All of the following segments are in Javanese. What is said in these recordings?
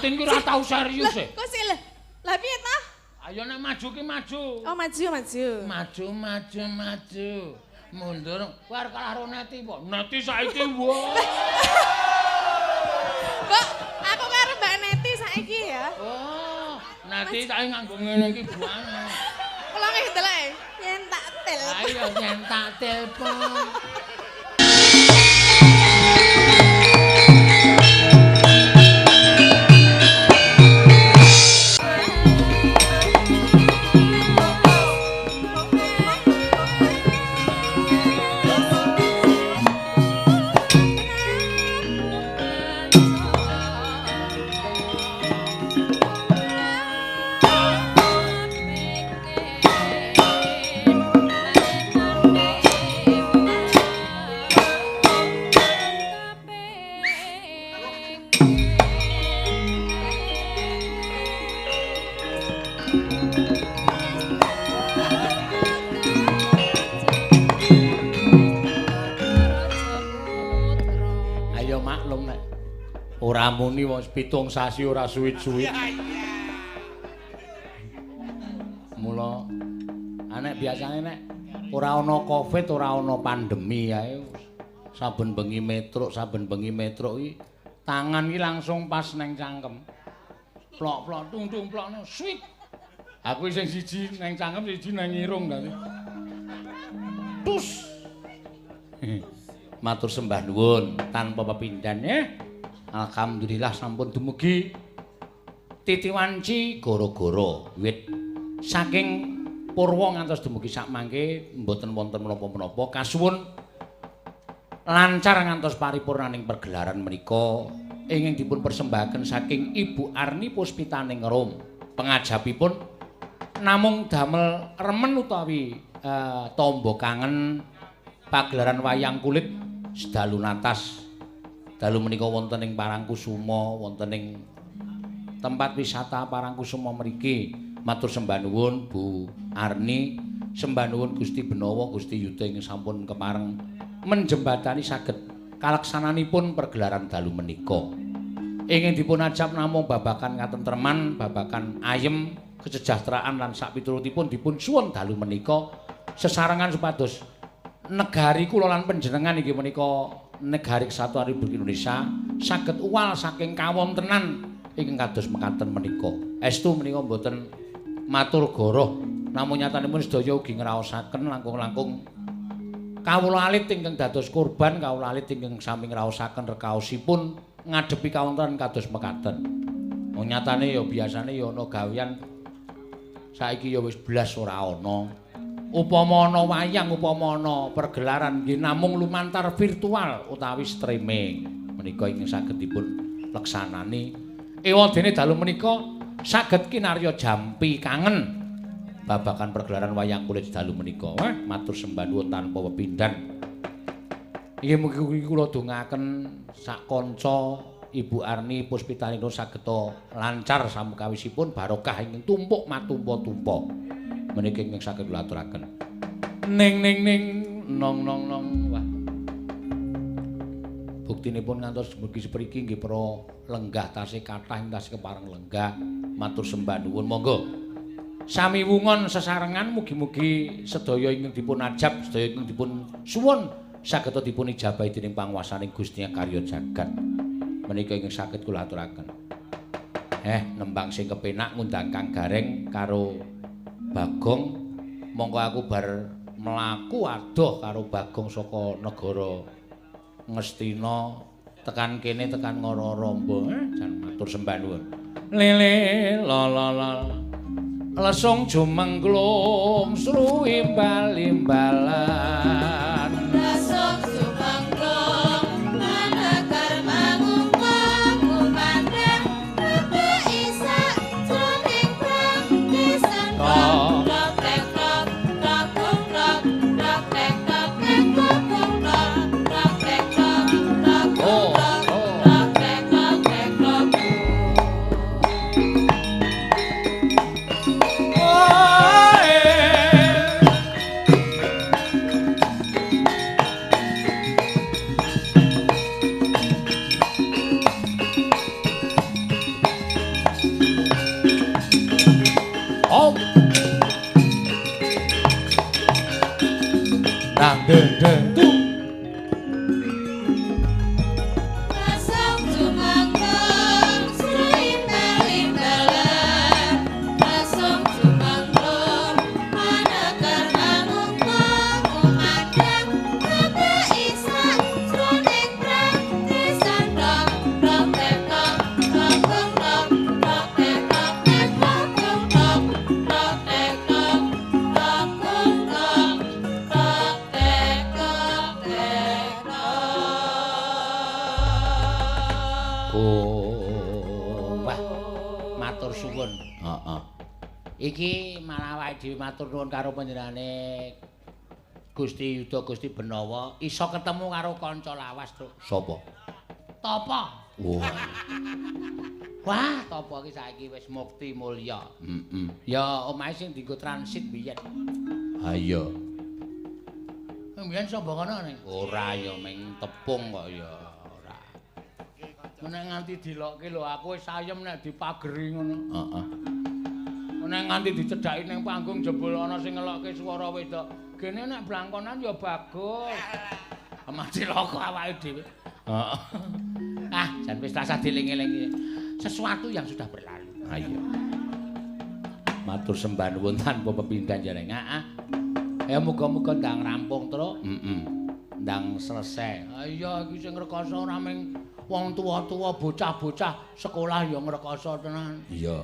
Tatin ki ora tau serius e. Kok sih lho? Lah piye ta? Ayo nek maju ki maju. Oh, maju, maju. Maju, maju, maju. Mundur. Kowe arep kalah karo Neti po. Neti saiki wah. Mbak, aku karo Mbak Neti saiki ya. Oh, Neti saiki nganggo ngene iki buane. Kula nggih ndelok e. Yen tak telepon. Ayo yen tak telepon. Ora muni wong 7 sasi ora suwit-suwit. Mula anek biasane nek ora ana Covid, ora ana pandemi ae saben bengi metruk iki tangan iki langsung pas neng cangkem. Plok-plok tung-tung plokno suwit. Aku sing siji neng cangkem, siji neng irung dadi. Tus. Matur sembah nuwun tanpa pepindhan ya. Alhamdulillah sampun dumugi titiwanci gara-gara wit saking purwa ngantos dumugi sakmangke mboten wonten menapa-menapa kasuwun lancar ngantos paripurnaning pergelaran menika ingkang dipun persembahaken saking Ibu Arni Puspitaning Rom. Pengajapipun namung damel remen utawi tamba kangen pagelaran wayang kulit sedalu natas. Dalu menika wonten ing Parangkusuma, wonten ing tempat wisata Parangkusuma mriki. Matur sembah nuwun Bu Arni, sembah nuwun Gusti Benowo, Gusti Yuda ingkang sampun kepareng menjembatani saged kalaksananipun pergelaran dalu menika. Ingkang dipun ajap namung babagan katentreman, babagan ayem, kesejahteraan lan sakpiturutipun dipun suwun dalu menika sesarengan supados negari kula lan panjenengan inggih menika Negari Kesatuan Republik Indonesia saged uwal saking kawontenan ingkang kados mekaten menika. Estu menika mboten matur goroh, namung nyatanipun sedaya ugi ngraosaken langkung-langkung kawula alit ingkang dados korban, kawula alit ingkang sami ngraosaken rekaosipun ngadepi kawontenan kados mekaten. Wong nyatane ya biasane ya ana gawean saiki ya wis blas ora ana. Upama ana wayang, upama ana pergelaran nggih namung lumantar virtual utawi streaming. Menika ingkang saged dipun leksanani. Ewadene dalu menika saged kinarya jampi kangen babagan pergelaran wayang kulit dalu menika. Wah, matur sembah nuwun tanpa pepindhan. Inggih mugi kula dongaaken sak kanca Ibu Arni Puspitaning saged lancar samukawisipun barokah ingkang tumpuk matumpa-tumpa. Menika ingkang saged kula aturaken. Ning ning ning nong nong nong. Wah. Buktinipun ngantos dumugi sepriki nggih para lenggah tasih kathah ing tasih kepareng lenggah. Matur sembah nuwun monggo. Sami wungon sesarengan mugi-mugi sedaya ingkang dipun ajab, sedaya ingkang dipun suwun saged dipun ijabahi dening panguwasaning Gusti Karya Jagat. Menika ingkang saged kula aturaken. Nembang sing kepenak ngundang Kang Gareng karo Bagong, mongko aku bar mlaku adoh karo Bagong saka negara Ngastina tekan kene tekan Ngororombo. Jan matur sembah nuwun. Lele la la la lesung jumengglung sruwi bal-imbalan. Lesung jumengglung manekar mangungkung kumandhang bebek isak jroning prang disendhong. Oh. Den den tu. Pasang jumanggong srimbel-imbelan. Pasang jumanggong manekar mangungkung kumandhang bebek isak jroning prang disandhong tok tek tok tok tok tok tok tek tok tek tok tok tok tok tek tok tok tok tok tok tek tok tek tok. Oh, wah. Matur suwun. Heeh. Iki malah awake dhewe matur nuwun karo panjenengane Gusti Yuda Gusti Benawa iso ketemu karo kanca lawas, Truk. Sapa? Topo. Wah. Wah, Topo iki saiki wis mukti mulya. Heeh. Ya omahe sing dienggo transit biyen. Ha iya. Mbiyen sapa kono ning? Ora ya ming tepung kok ya ora. Nek nganti dilokke lho aku wis ayem nek dipageri ngono. Heeh. Nek nganti dicedhaki ning panggung jebul ana sing ngelokke swara wedok. Gene nek blangkonan ya bagus. Mati loko awake dhewe. Heeh. Ah, jan wis rasah dieling-eling. Sesuatu yang sudah berlalu. Ha iya. Matur sembah nuwun tanpa pepindhan jareng. Heeh. Ya muga-muga ndang rampung, Truk. Heeh. Ndang selesai. Ha iya iki sing ngrekoso ora mung wong tuwa-tuwa, bocah-bocah sekolah ya ngrekoso tenan. Iya.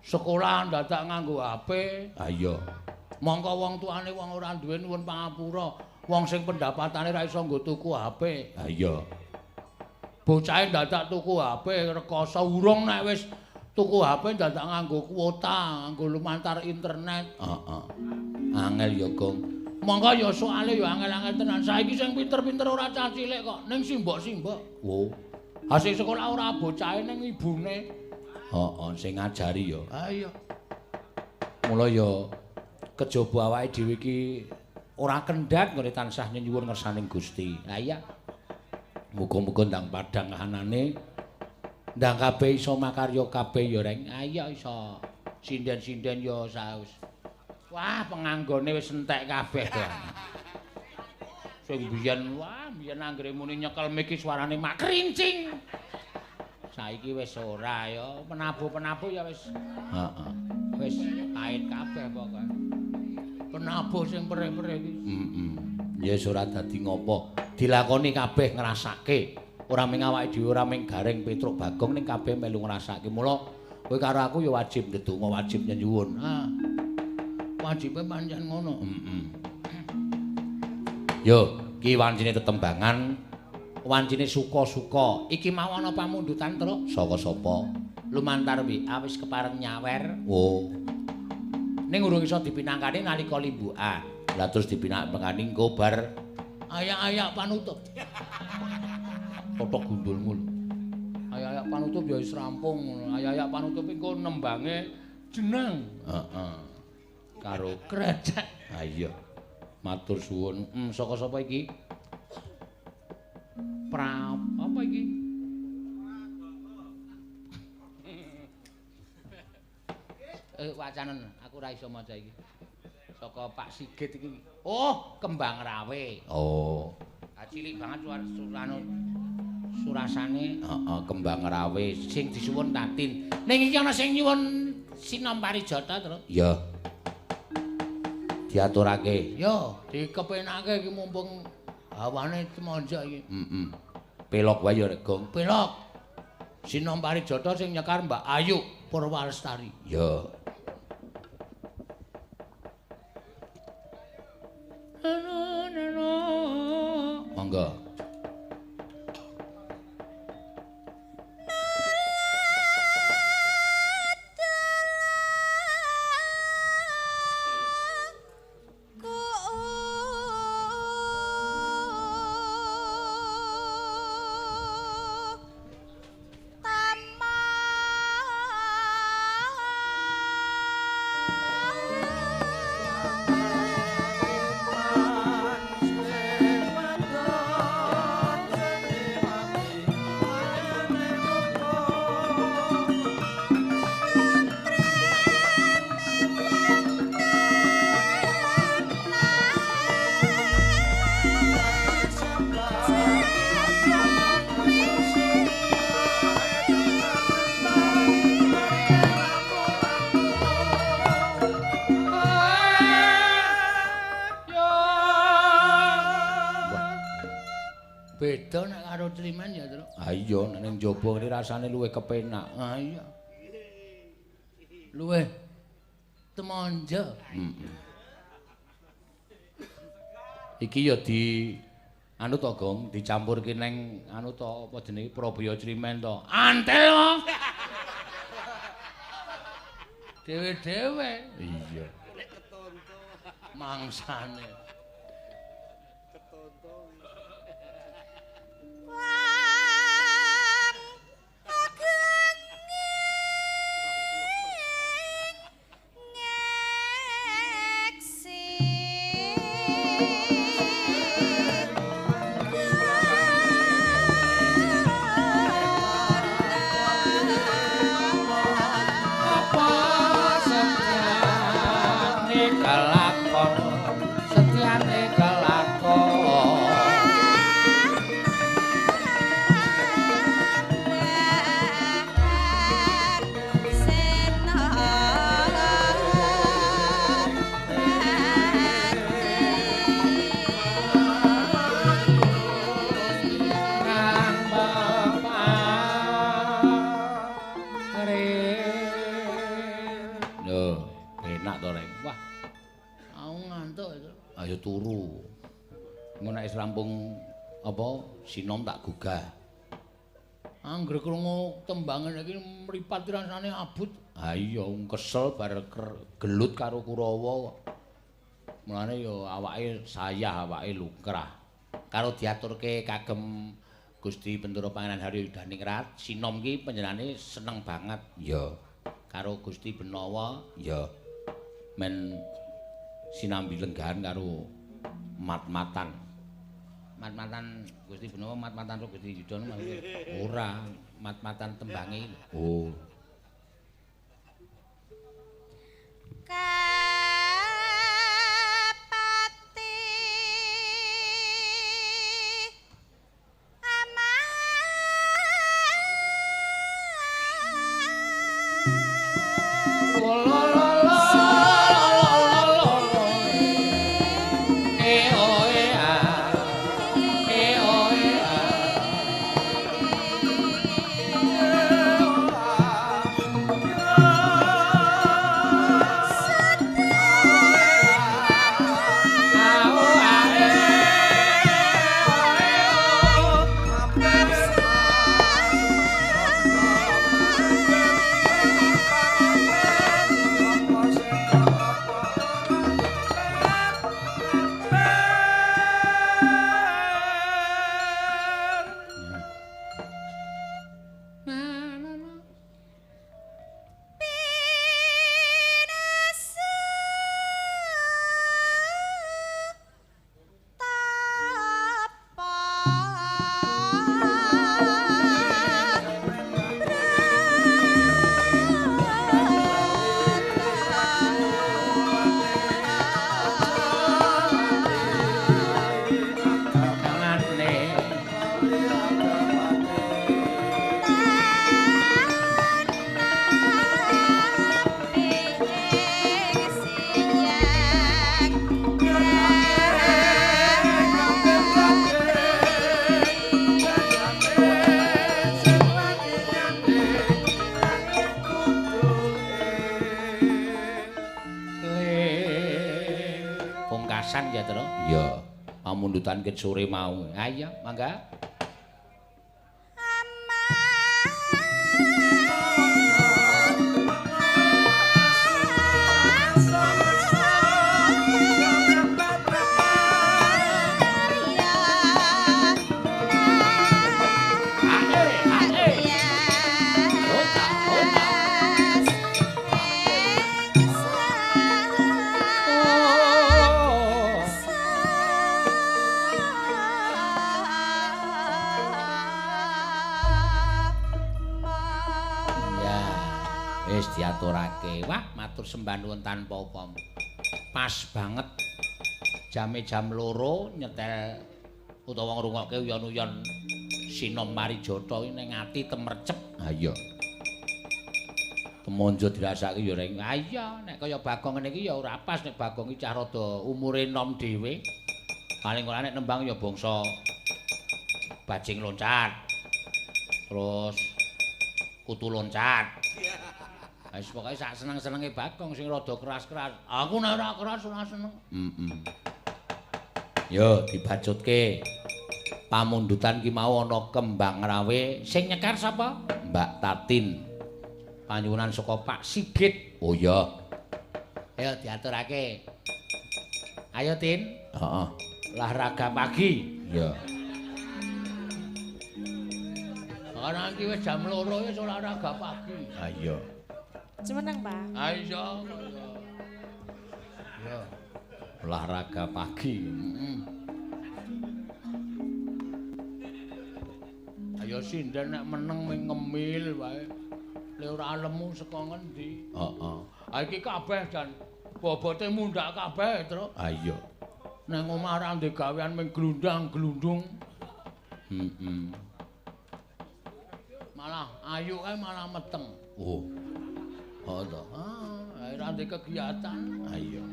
Sekolah ndadak nganggo HP. Ha iya. Mongko wong tuane wong ora duwe nuwun pangapura, wong sing pendapatane ra iso nggo tuku HP. Ha iya. Bocahe ndadak tuku HP rekoso urung nek wis tuku HP ndadak nganggo kuota, nganggo lumantar internet. Heeh. Angel ya, Gong. Mongko ya soale ya angel-angel tenan. Saiki sing pinter-pinter ora cah cilik kok, ning simbok-simbok. Wo. Ha sing sekolah ora bocahe ning ibune. Heeh, sing ngajari ya. Ha iya. Mula ya kejaba awake dhewe iki ora kendhat nggone tansah nyuwun ngersaning Gusti. Ha iya. Muga-muga ndang padhang kahanane, ndang kabeh iso makarya kabeh ya, Reng. Ha iya iso. Sinden-sinden ya saus. Wah, penganggone wis entek kabeh to. Sing biyen, wah, biyen anggere muni nyekel miki suarane mak krincing. Saiki wis ora ya, penabuh-penabuh ya wis. Heeh. Wis pait kabeh pokoke. Penabuh sing perih-perih iki. Heeh. Ya wis ora dadi ngopo. Dilakoni kabeh ngrasake. Ora mung awake dhewe, ora mung Gareng Petruk Bagong ning kabeh melu ngrasake. Mula kowe karo aku ya wajib ndedonga, wajib nyenyuwun. Ha. Wajibe pancen ngono. Heeh. Yo, iki wancine tetembangan, wancine suka-suka. Iki mau ana pamundutan, Truk. Saka sapa? Lumantar WA wis kepareng nyawer. Oh. Ning urung iso dipinangkani nalika limbukan. Lah terus dipinangkani engko bar ayak-ayak panutup. Totok gundulmu lho. Ayak-ayak panutup ya wis rampung ngono. Ayak-ayak panutup engko nembange jeneng. Heeh. Karo krecek. Ha iya. Matur suwun. Saka sapa iki? Pra apa iki? Wacanen, aku ora iso maca iki. Saka Pak Sigit iki. Oh, Kembang Rawe. Oh. Ah cilik banget surasane. Heeh, Kembang Rawe sing disuwun Tatin. Ning iki ana sing nyuwun Sinom Parijata, Truk. Iya. Diaturake. Yo, dikepenake iki mumpung hawane temonjok iki. Heeh. Pelok wae ya, Gong. Pelok. Sinom Parijata sing nyekar Mbak Ayu Purwalestari. Ya. Monggo. Taman Beda nek karo Climen ya, Truk. Ha iya, nek ning njaba ngene rasane luwih kepenak. Ha iya. Luwih temonjo. Heeh. Iki ya di anu to, Gong, dicampurke ning anu to, apa jenenge Probaya Climen to. Antel kok. Dhewe-dhewe. Iya. Mangsane. Turu. Engko nek wis rampung apa sinom tak gugah. Angger krungu tembangan iki mripat rasane abot. Ha iya, wong kesel bar gelut karo Kurawa kok. Mulane ya awake sayah, awake lukrah. Karo diaturke kagem Gusti Bentara Pangeran Haryo Yudaningrat, sinom ki panjenengane seneng banget. Ya. Karo Gusti Benawa, ya. Men sinambi lenggahan karo mat-matan. Mat-matan Gusti Benawa, mat-matan karo Gusti Yudha maksudnya. Ora, mat-matan tembange. Oh. Kapati aman. Pungkasan ya, Tru? Iya. Pamundutan ket sore mau. Ha iya, mangga. Wis diaturake. Wah, matur sembah nuwun tanpa upama. Pas banget jame jam 2 nyetel utawa ngrungokke uyon-uyon Sinom Parijata iki ning ati temercep. Ha iya. Temonjo dirasake ya reng. Ha iya, nek kaya Bagong ngene iki ya ora pas nek Bagong iki cah rada umure enom dhewe. Paling ora nek nembang ya bangsa Bajing loncat. Terus kutu loncat. Wis pokoke sak seneng-senenge Bagong sing rada keras-keras. Aku nek ora keras ora seneng. Heeh. Yo dibacutke. Pamundutan ki mau ana kembang rawe sing nyekar sapa? Mbak Tatin. Panyuwunan saka Pak Sigit. Oh iya. Ayo diaturake. Ayo Tin. Heeh. Olahraga pagi. Iya. Ora iki wis jam 2 wis olahraga pagi. Ha iya. Jumeneng, Pak. Ha iya. Ya. Olahraga pagi. Heeh. Ayo sinden nek meneng ming ngemil wae. Le ora lemu saka ngendi? Heeh. Ha iki kabeh jan bobote mundhak kabeh, Truk. Ha iya. Nang omah ora ndek gawean ming glundang-glundung. Heeh. Malah ayu kae malah meteng. Oh. Oh to. Ah, ora ndek kegiatan. Ha iya.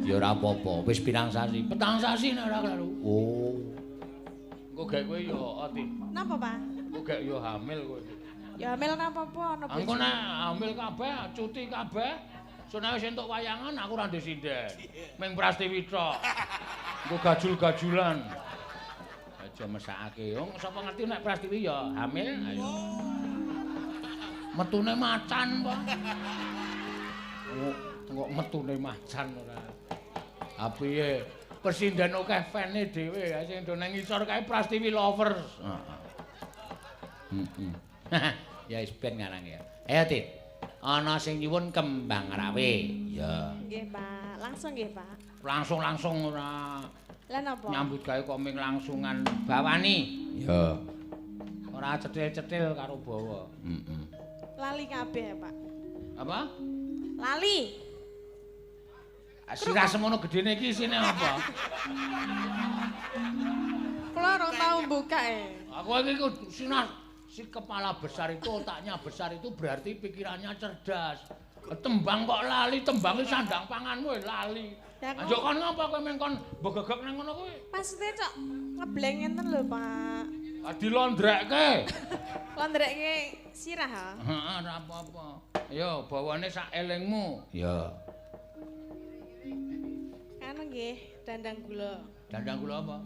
Ya ora apa-apa, wis pirang sasi? Petang sasi nek ora kleru. Oh. Engko gek kowe ya Ati. Napa, Pak? Engko gek ya hamil kowe. Ya hamil napa apa ana bojo. Engko nek hamil kabeh, cuti kabeh, sone wis entuk wayangan aku ora ndek sinden. Ming Prastiwi tok. Engko gajul-gajulan. Aja mesakake. Wong sapa ngerti nek Prastiwi ya hamil, ayo. Metune macan, Pak. Kok metune macan ora. Ha piye? Presiden akeh fane dhewe sing do nang ngisor kae Prastiwi lovers. Heeh. Heeh. Ya wis ben ngarang ya. Ayo Tit. Ana sing nyuwun kembang rawe. Ya. Nggih, Pak. Langsung nggih, Pak. Langsung-langsung ora. Lah napa? Nyambut gawe kok ming langsungan bawani. Ya. Ora cetil-cetil karo bawa. Heeh. Lali kabeh, Pak. Apa? Lali. Sirah semono gedene iki isine apa? Kula ora tau buka e. Aku iki sinah si kepala besar itu otaknya besar itu berarti pikirannya cerdas. Tembang kok lali, tembange sandang panganmu lali. Anjuk kon ngapa kowe meng kon mbegegek nang ngono kuwi? Maksudnya cok ngebleng ngenten lho, Pak. Ah dilondrekke. Londrekke sirah ha? Heeh, ora apa-apa. Ayo bawane sak elingmu. Ya. Anu nggih, dandang gula. Dandang gula apa?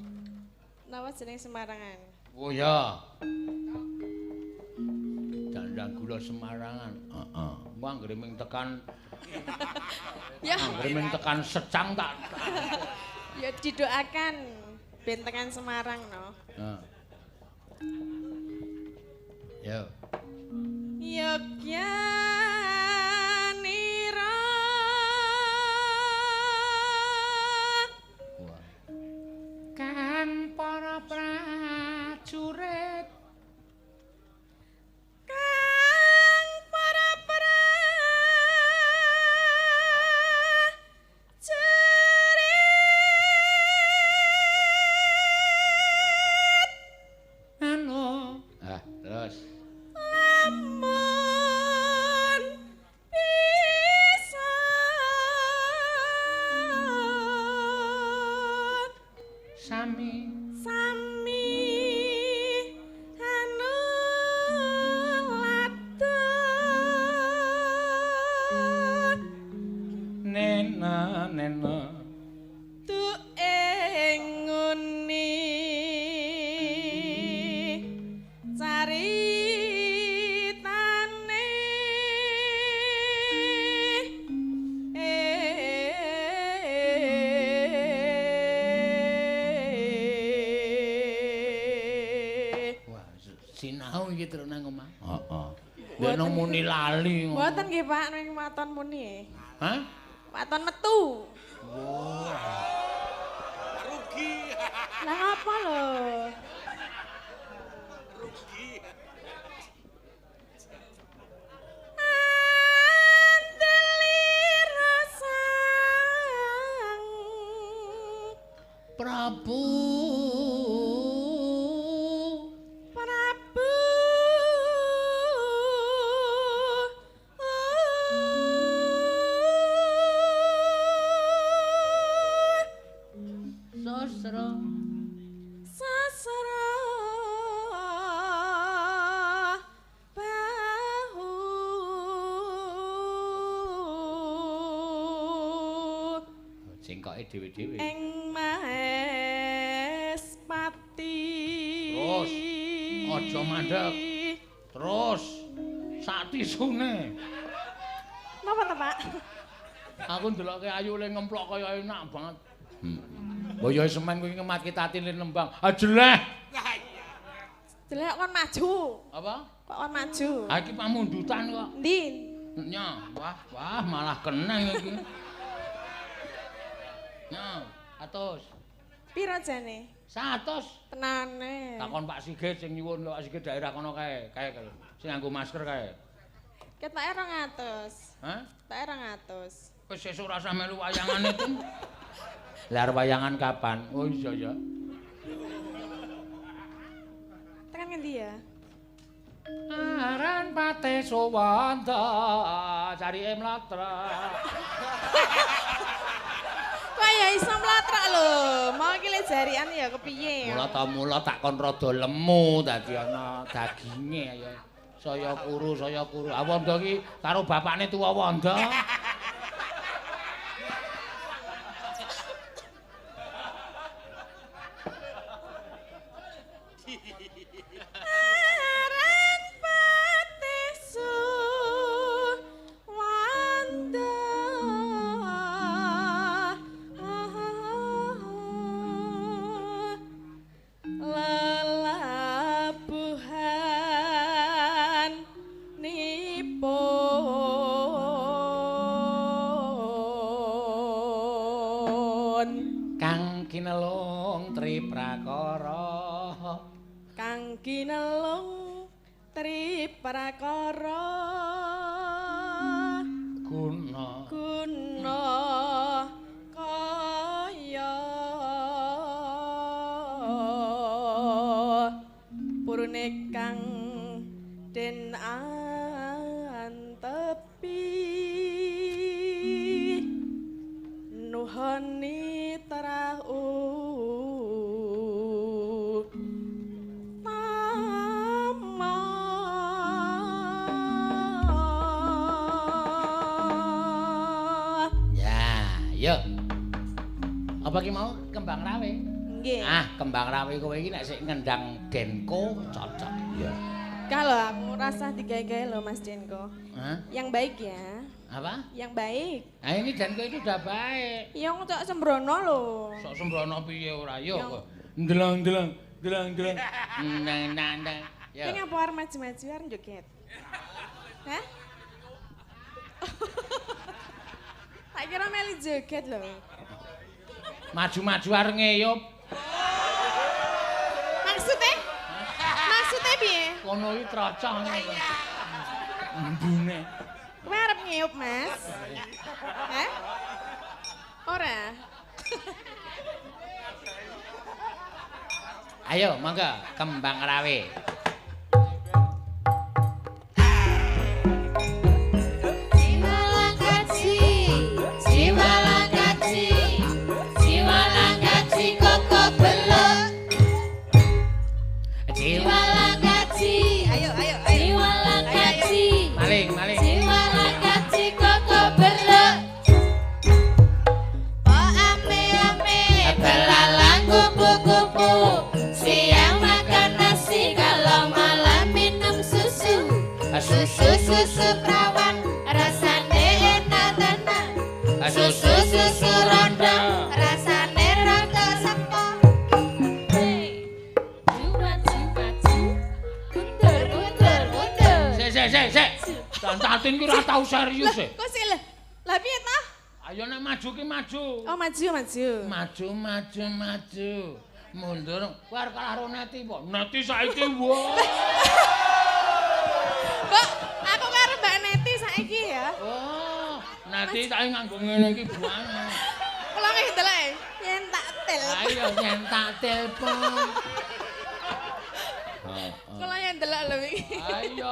Napa jeneng Semarangan? Oh ya. Dandang gula Semarangan. Heeh. Wah, anggere ming tekan. Ya. Anggere ming tekan secang tak. Ya didoakan ben tekan Semarang no. Heeh. Ya. Yogyanira Kang para prajurit, kang para prajurit, anu ah terus lamun bisa sami sami anu latun nena nena tu ing nguni caritane Wah, sinau iki terus nang omah. Heeh. Nek muni lali ngono. Mboten nggih, Pak, ning waton muni. Hah? Waton metu. Wah. Rugi. Lah ngapa lho? Rugi. Andeli rasang Prabu Prabu Sosro. Cengkoke dhewe-dhewe. Ing Mahespati. Terus aja mandek. Terus sak tisune. Napa to, Pak? Aku ndelokke ayu le ngemplok kaya enak banget. Mbok ya semen kuwi ngematke tati le nembang. Ah jeleh. Jeleh kon maju. Apa? Kok kon maju? Ha iki pamundutan kok. Endi? Nya, wah, wah malah keneng iki. Nya, 100. Piro jane? 100. Tenane. Takon Pak Sigit sing nyuwun Pak Sigit daerah kono kae, kae sing nganggo masker kae. Ketoke 200. Hah? Ketoke 200. Wis sesuk ora usah melu wayangane itu. Lah arep wayangan kapan? Oh iya ya. Tekan ngendi ya? Aran Pate Suwanda carike mlatra. Kok ya iso mlatrak lho. Mau iki le jarian ya kepiye ya? Mula ta mula tak kon rada lemu dadi ana daginge ya. Saya kuru, saya kuru. Ah Wanda iki karo bapakne tuwa Wanda. Aran Pate Suwanda. Lelabuhan nipun Kang kinelung tri prakara. Kang kinelung tri prakara Guna. guna kaya purune kang den antepi nuhoni trah utama. Ya, yuk. Apa ki mau kembang rawe? Nggih. Ah, kembang rawe kowe iki nek sik ngendang Denko cocok. Ya. Kalau aku rasa digawe-gawe loh Mas Denko. Hah? Yang baik ya. Apa? Yang baik. Nah ini Denko itu udah baik. Yang cok sembrono loh. Sok sembrono piye ora yo Yang- kok. Ndelang-ndelang, ndelang-ndelang. Nang nang nang. Ini Ya. apa arep maju-maju arep joget? Hah? Tak kira meli joget loh. Maju-maju arep ngeyup. Maksudnya? Maksudnya piye? Kono iki trocong ngene. Embune. Kowe arep ngeyup, Mas? Hah? Ora. Ayo, monggo kembang rawe. Jiwalang kaji, jiwalang kaji, jiwalang kaji koko belok. Jiwa Jiwalang kaji, Ayo, ayo, ayo. jiwalang kaji, maling, maling. jiwalang kaji koko belok. Po ame ame, belalang kupu-kupu, siang makan nasi kalau malam minum susu. Susu susu perawan, rasane enak tenan. Susu susu rondo, rasane rada sepo. Maju maju, mundur mundur mundur. Sik sik sik sik. Tantatin ki ora tau serius e. Kok sih lah? Lah piye ta? Ayo nek maju ki maju. Oh, maju, maju. Maju maju maju. Mundur. Kowe arep kalah karo Neti po. Neti saiki wah. Kok aku karo Mbak Neti saiki ya? Oh, Neti saiki nganggo ngene iki banget. Kula nggih delok e. Yen tak telepon. Ayo nyentak telepon. Kula yen delok lho iki. Ayo,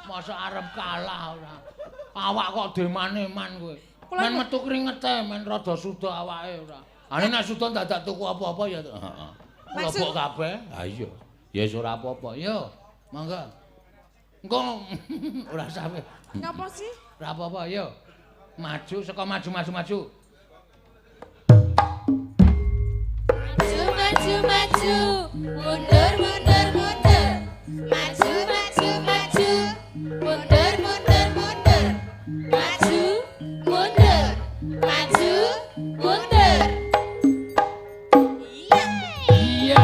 masa arep kalah ora. Awak kok deman-eman kowe. Kula Men metu kringete, men rada suda awake ora. Ane nek suda dadak tuku apa-apa ya. Heeh. Maksud- Mlebok kabeh. Ha iya. Ya wis ora apa-apa. Yo, monggo. Engko ora sampe. Ngapa sih? Ora apa-apa, yo. Maju saka maju maju maju. maju, mundur mundur mundur. Maju maju maju, mundur mundur mundur. Maju mundur, maju mundur. Iya. Iya.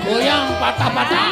Goyang patah-patah.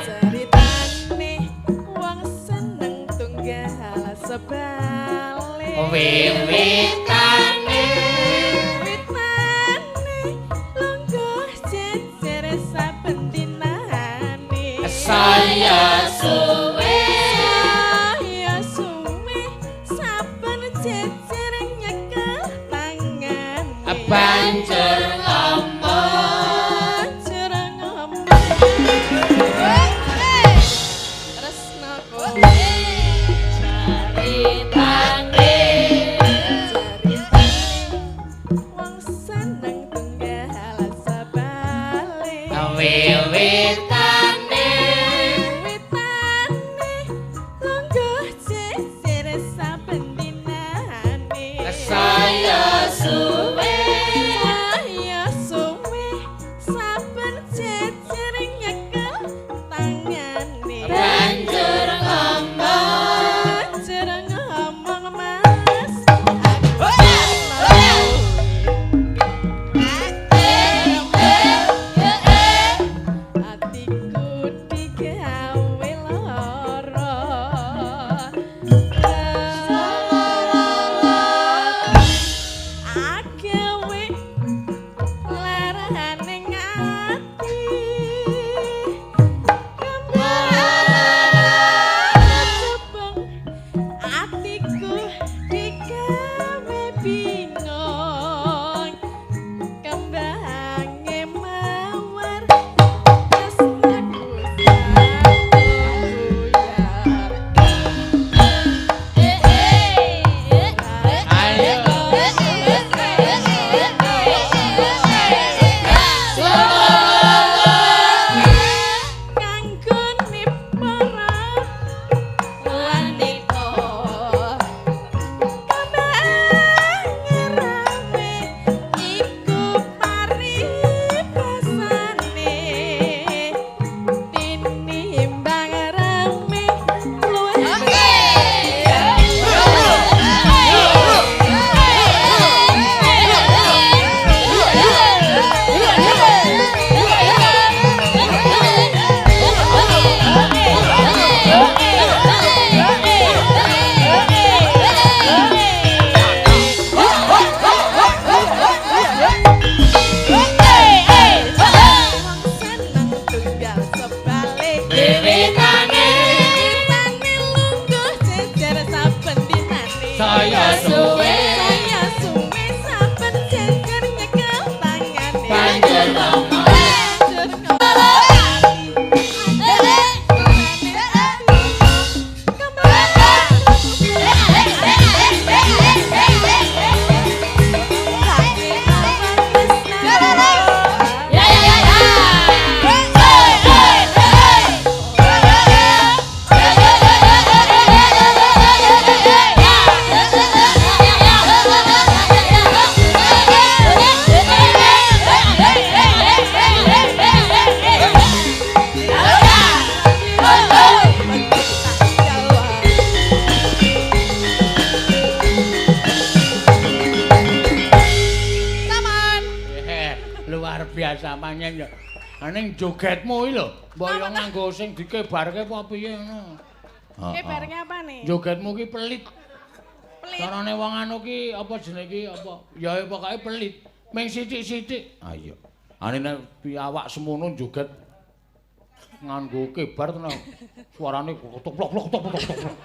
Ceritane wong seneng tunggal sebalik. Wiwitane Witane lungguh jejer saben dinane. Saya suwe Saya suwe saben jejer nyekel tangane. Banjur ngomong Banjur ngomong. Tresno kowe. Ceritane Wong seneng tunggal sebalik. Wiwitane Witane lungguh jejer saben dinane. Saya suwe Saya suwe saben jejer nyekel tangane. Banjur ngomong Banjur ngomong Mas, aku tresno. Atiku digawe lara. Agawe larane ati. Kembang atiku digawe bingung. Kembange mawar tresnaku sakuyar. Ayo. Kanggone para wanita kembange rame iku paribasane tinimbang rame luwih. Wong seneng tunggal sebalik. Wiwitane Witane lungguh jejer saben dinane. Saya suwe Saya suwe saben jejer nyekel tangane. Banjur ngomong Banjur ngomong. Luar biasa pancen ya. Ning jogetmu iki lho, mbok yo nganggo sing dikebarke apa piye ngono. Kebarke apa nih? Jogetmu ki pelit. Pelit. Carane wong anu ki apa jenenge ki apa? Ya pokoke pelit. Ming sithik-sithik. Ah iya. Ane nek awak semono joget Nganggo kebar tenan. Suarane toplok toplok toplok toplok.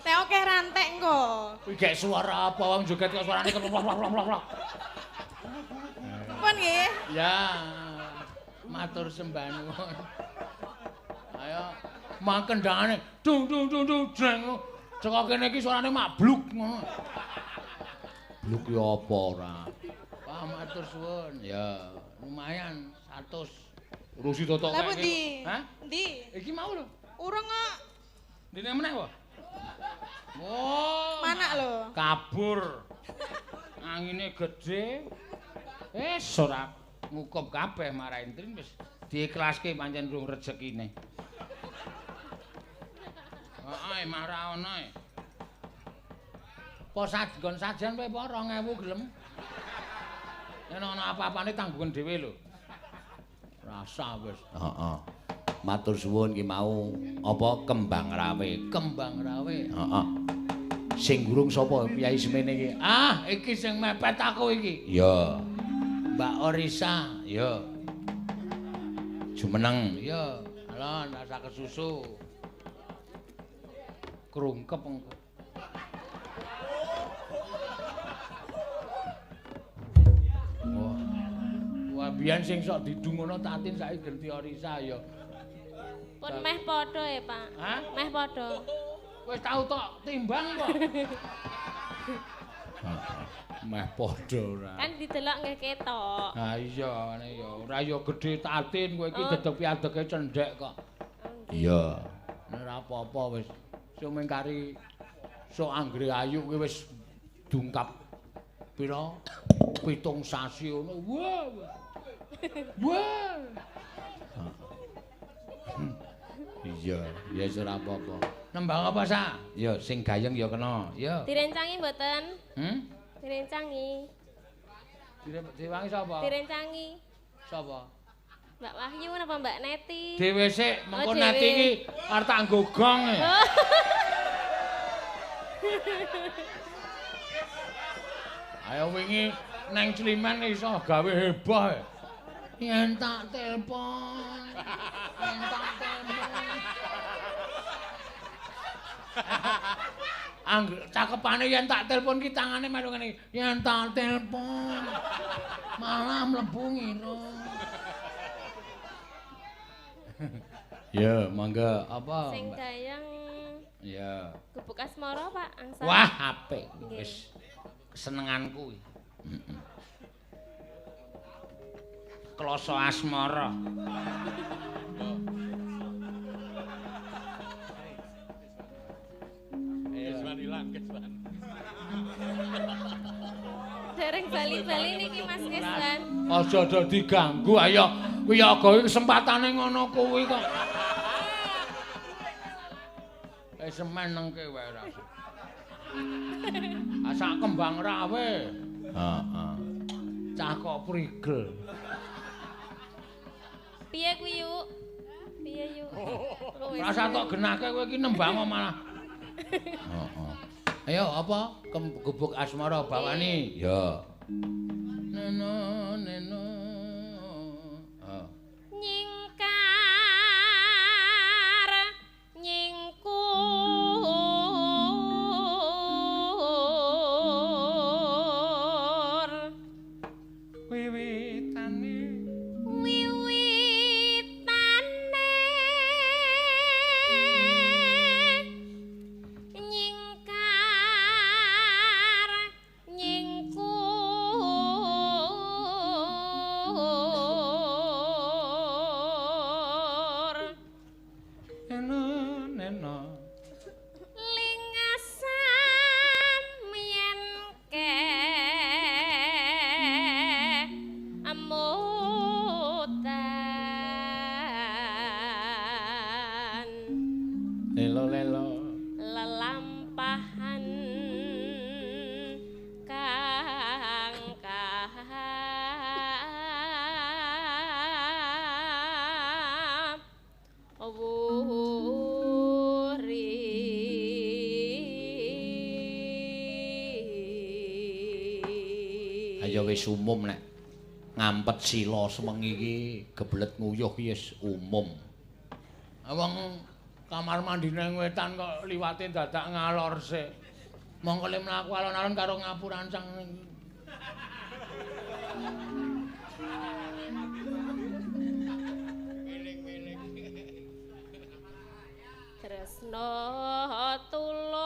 Nek akeh rantek engko. Kuwi gek suara apa wong joget kok suarane toplok toplok toplok. Pun nggih. Ya. Matur sembah nuwun. Ayo mang kendangane dung dung dung dung jreng. Saka kene iki suarane mak bluk ngono. Bluk ya apa ora? Wah, matur suwun. Ya, lumayan 100. Urusi totok Lah pundi? Hah? Endi? Iki mau lho. Urung kok. Ndine meneh apa? Oh. Manak lho. Kabur. Angine gedhe. Wis ora ngukup kabeh marahin trin wis diikhlaske pancen rung rezekine. Heeh, mah ra ono e. Apa nggon sajen kowe apa 2000 gelem? Yen ana apa-apane tanggungan dhewe lho. Rasa wis. Heeh. Matur suwun ki mau apa kembang rawe. Kembang rawe. Heeh. Sing gurung sapa piyai semene iki? Ah, iki sing mepet aku iki. Iya. Mbak Orisa, iya. Jumeneng, iya. Alon rasa kesusu. Krungkep engko. Wah. Wah, biyen sing sok didungono Tatin saiki ganti Orisa ya. Pun meh padha ya, Pak. Hah? Meh padha. Wis tau tok timbang kok. Meh padha ora. Kan didelok nggih ketok. Ha iya, ngene ya. Ora ya gedhe Tatin kowe iki dedeg piadege cendhek kok. Iya. Ora apa-apa wis. Sing mengkari sok anggere ayu kuwi wis dungkap pira? 7 sasi ngono. Wah. Wah. Iya, ya wis ora apa-apa. Nembang apa, Sa? Ya sing gayeng ya kena. Ya. Direncangi mboten? Direncangi. Diwangi sapa? Direncangi. Sapa? Mbak Wahyu napa Mbak Neti? Dhewe sik, mengko Neti iki arep tak nggo gong. Ayo wingi nang Climen iso gawe heboh. Yen tak telepon. Yen tak telepon. Angger cakepane yen tak telepon ki tangane melu ngene. Yen tak telepon malah mlebu ngira. Ya, mangga. Apa? Sing gayeng. Ya. Gubuk Asmara, Pak, angsal. Wah, apik wis kesenenganku iki. Heeh. Kloso Asmara. Keswan ilang, keswan. Dereng bali-bali niki Mas Keswan. Aja do diganggu, ayo. Kuwi ya gawe kesempatane ngono kuwi kok. Wis semen nengke wae ora. Asak kembang rawe. Heeh. Cah kok prigel. Piye kuwi yuk? Piye yuk? Rasa tok genake kowe iki nembang kok malah. Heeh. Ayo apa? Gubuk Asmara bawani. Ya. Neno neno. Nyingkar nyingkur wiwitane wiwitane nyingkar nyingkur lingasam yen ke amutan lelo lelo lelampahan kang wuri. Ayo wis umum nek Ngampet sila sewengi iki gebelet nguyuh ki wis umum. Wong kamar mandine wetan kok liwate dadak ngalor sik. Mongko le mlaku alon-alon karo ngapurancang. Tresno tulus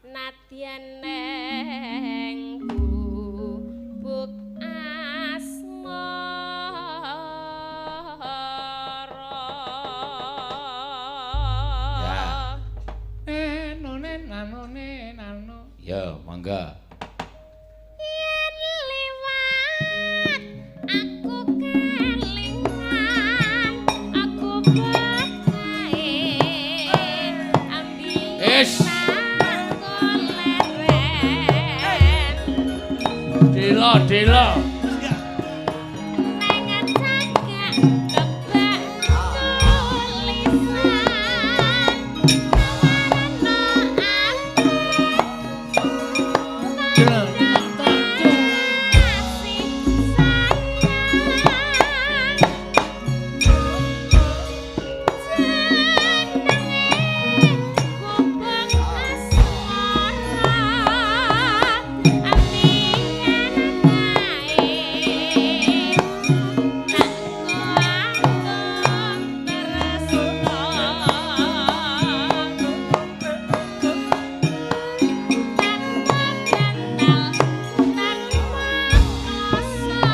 nadyan neng bubuk asmara. Ya. None nanone nano. Ya, mangga. Yen liwat aku kelingan, aku bekae ambil Es. leren. Dela, dela. Neng cagak kebak tulisan tawarana aku Dela. kasih sayang jenenge gubuk asmara ambiyen kae tak kuatung tresno tanpa bantal tanpa rasa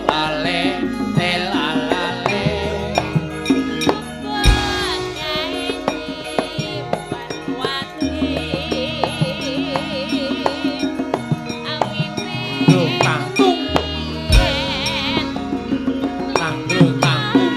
Lale, telalale. Lho, tanggung. Tanggung, tanggung.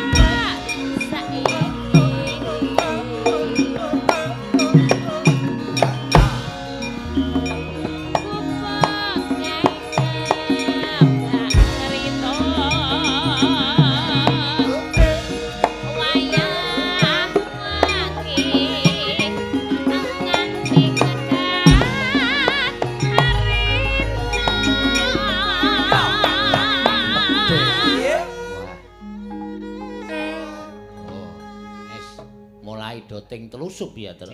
Wah. Oh, es mulai doting telusup ya, Tru.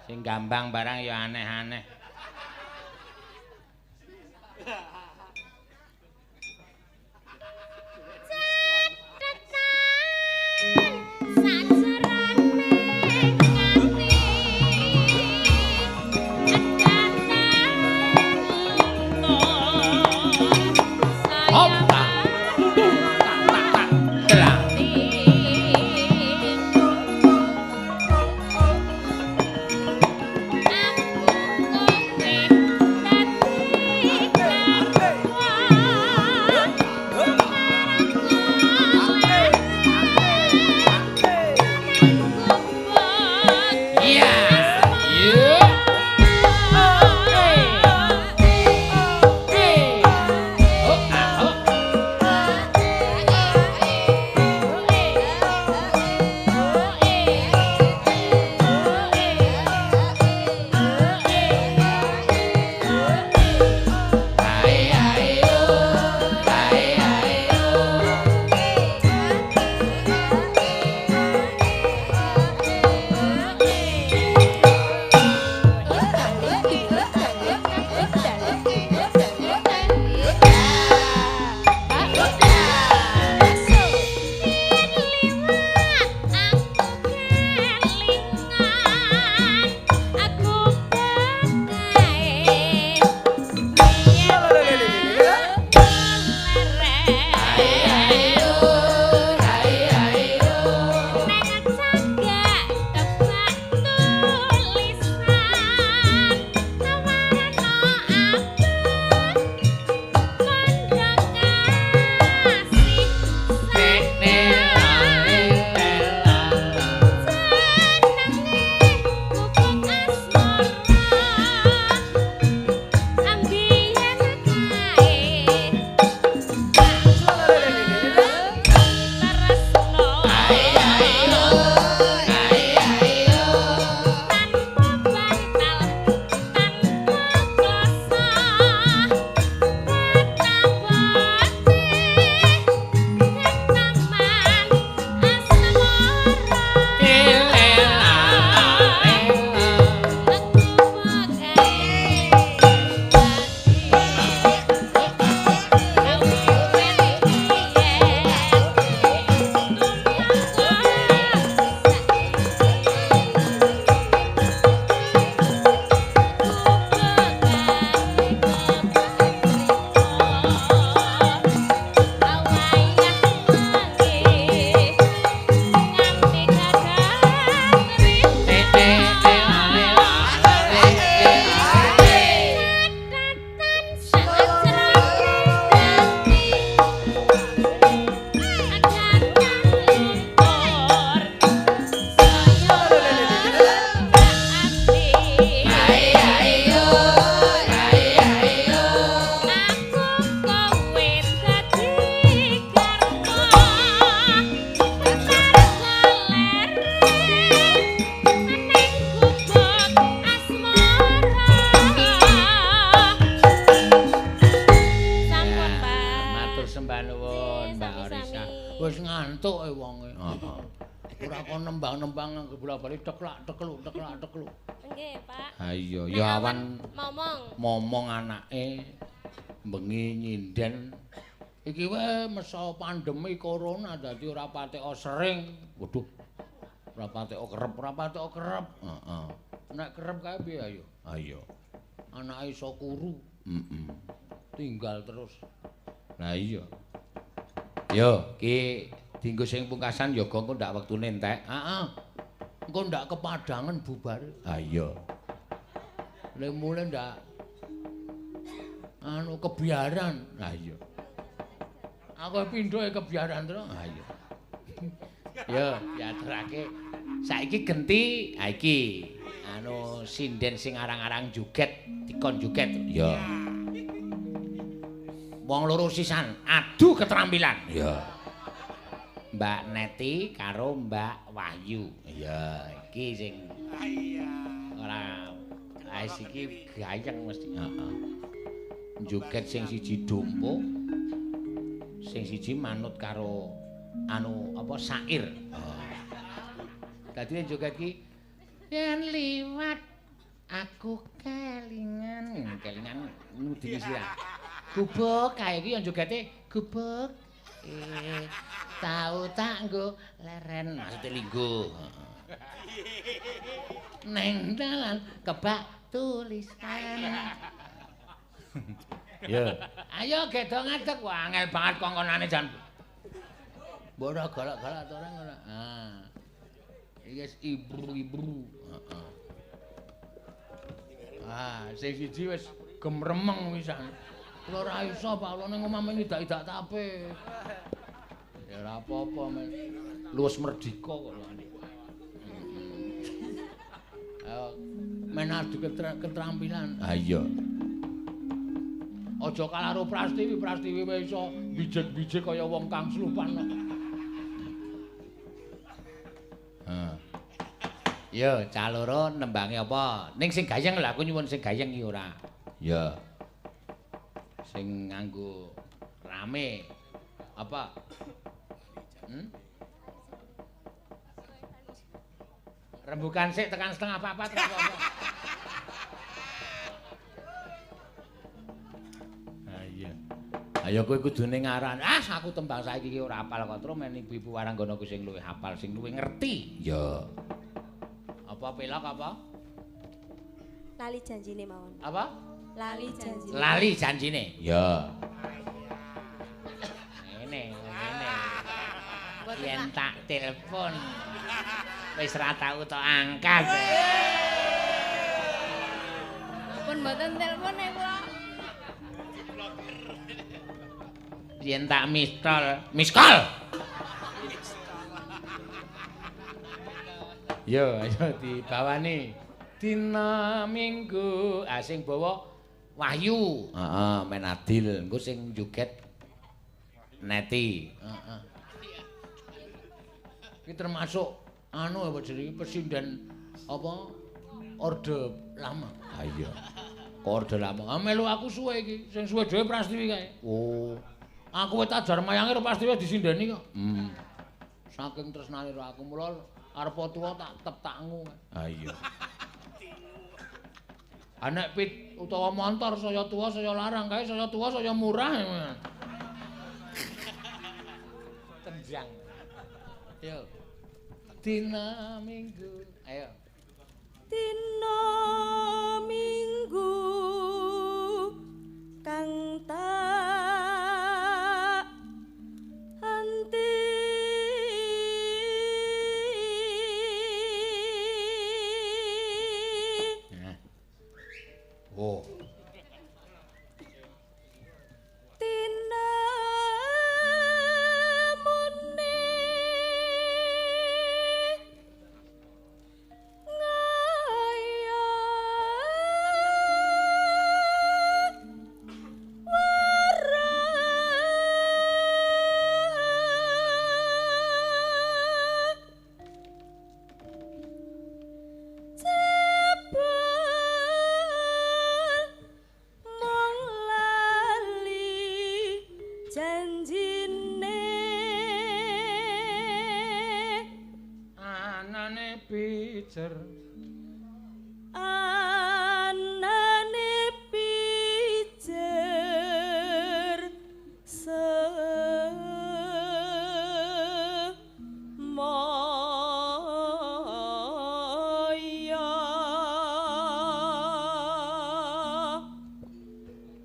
Sing gambang barang ya aneh-aneh. Hop, tak. Tung, tak, tak, tak. Telah. Iya. Iya. Oh, ah, oh. Wis ngantuk e wonge. Heeh. Ora kon nembang-nembang bola-bali teklak tekluk teklak tekluk. Nggih, Pak. Ha iya, ya awan momong. Momong anake bengi nyinden. Iki wae mesa pandemi corona dadi ora pateka sering. Waduh. Ora pateka kerep, ora pateka kerep. Heeh. Nek kerep kae piye ayo? Ha iya. Anake iso kuru. Heeh. Tinggal terus. Lah iya. Yo, iki dinggo sing pungkasan ya engko ndak wektune entek. Heeh. Engko ndak kepadangan bubar. Ha iya. Le mule ndak anu kebiaran. Ha iya. Aku pindho kebiaran terus. Ha iya. Yo, diaturake. Saiki genti, ha iki anu sinden sing arang-arang joget, dikon joget. Ya. Wong loro sisan, adu keterampilan. Ya. Mbak Neti karo Mbak Wahyu. Ya, iki sing iya. Ora wis iki gayeng mesti. Heeh. Joget sing siji dompo, sing siji manut karo anu apa sair. Oh. Dadi joget ki yen liwat aku kelingan, kelingan nudine sirah. Gubuk kae iki yang jogete gubuk. Tau tak nggo leren maksude linggo. Neng dalan kebak tulisan. Yo. Ayo gedho ngadeg, wah angel banget kongkonane jan. Mbok ora galak-galak to ora ngono. Ah. Iki wis ibru-ibru. Heeh. Ah, sing siji wis gemremeng wisan. Kula ora iso, Pak, kula ning omah ngidak-idak tape. Ya ora apa-apa, men. Luwes merdika kok lho. Ayo men adu keterampilan. Ha iya. Aja kalah karo Prastiwi, Prastiwi wae iso bijik-bijik kaya wong kang slupan kok. Heeh. Yo, cah loro nembange apa? Ning sing gayeng lho aku nyuwun sing gayeng iki ora. Ya. Sing nganggo rame. Apa? Hmm? Rembukan sik tekan 3:30 ora apa-apa. Ha iya. Ayo kowe kudune ngaran. Ah, aku tembang saiki iki ora hafal kok. Terus men ibu-ibu waranggana ku sing luwih hafal, sing luwih ngerti. Ya. Apa pelok apa? Lali janjine mawon. Apa? Lali janjine. Lali janjine. Ya. Ngene, ngene. Yen tak telepon wis ra tau tok angkat. Pun mboten telepon e kula. Yen tak mistol, miskol. Yo, ayo dibawani. Dina Minggu, ah sing bawa Wahyu. Heeh, men adil. Engko sing joget Neti. Heeh. Iki termasuk anu apa jenenge pesinden apa orde lama. Ha iya. Kok orde lama? Ah melu aku suwe iki, sing suwe dhewe Prastiwi kae. Oh. Aku wis ajar mayange karo Prastiwi disindeni kok. Hmm. Saking tresnane karo aku mula arep tuwa tak teptakmu. Ha iya. Ah nek pit utawa montor saya tuwa saya larang kae saya tuwa saya murah. Tenjang. Yo. Dina Minggu. Ayo. Dina Minggu kang tak anti Nah. Oh. Tinamune ngaya Pijer. Anane pijer semoyo.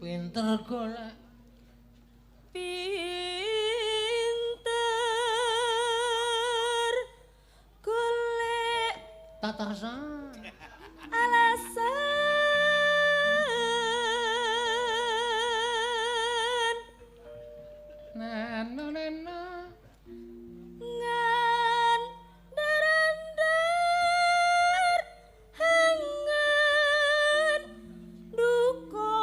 Pinter golek. Pinter golek Tatasan. Alasan Neno neno ngandar-andar hangen duka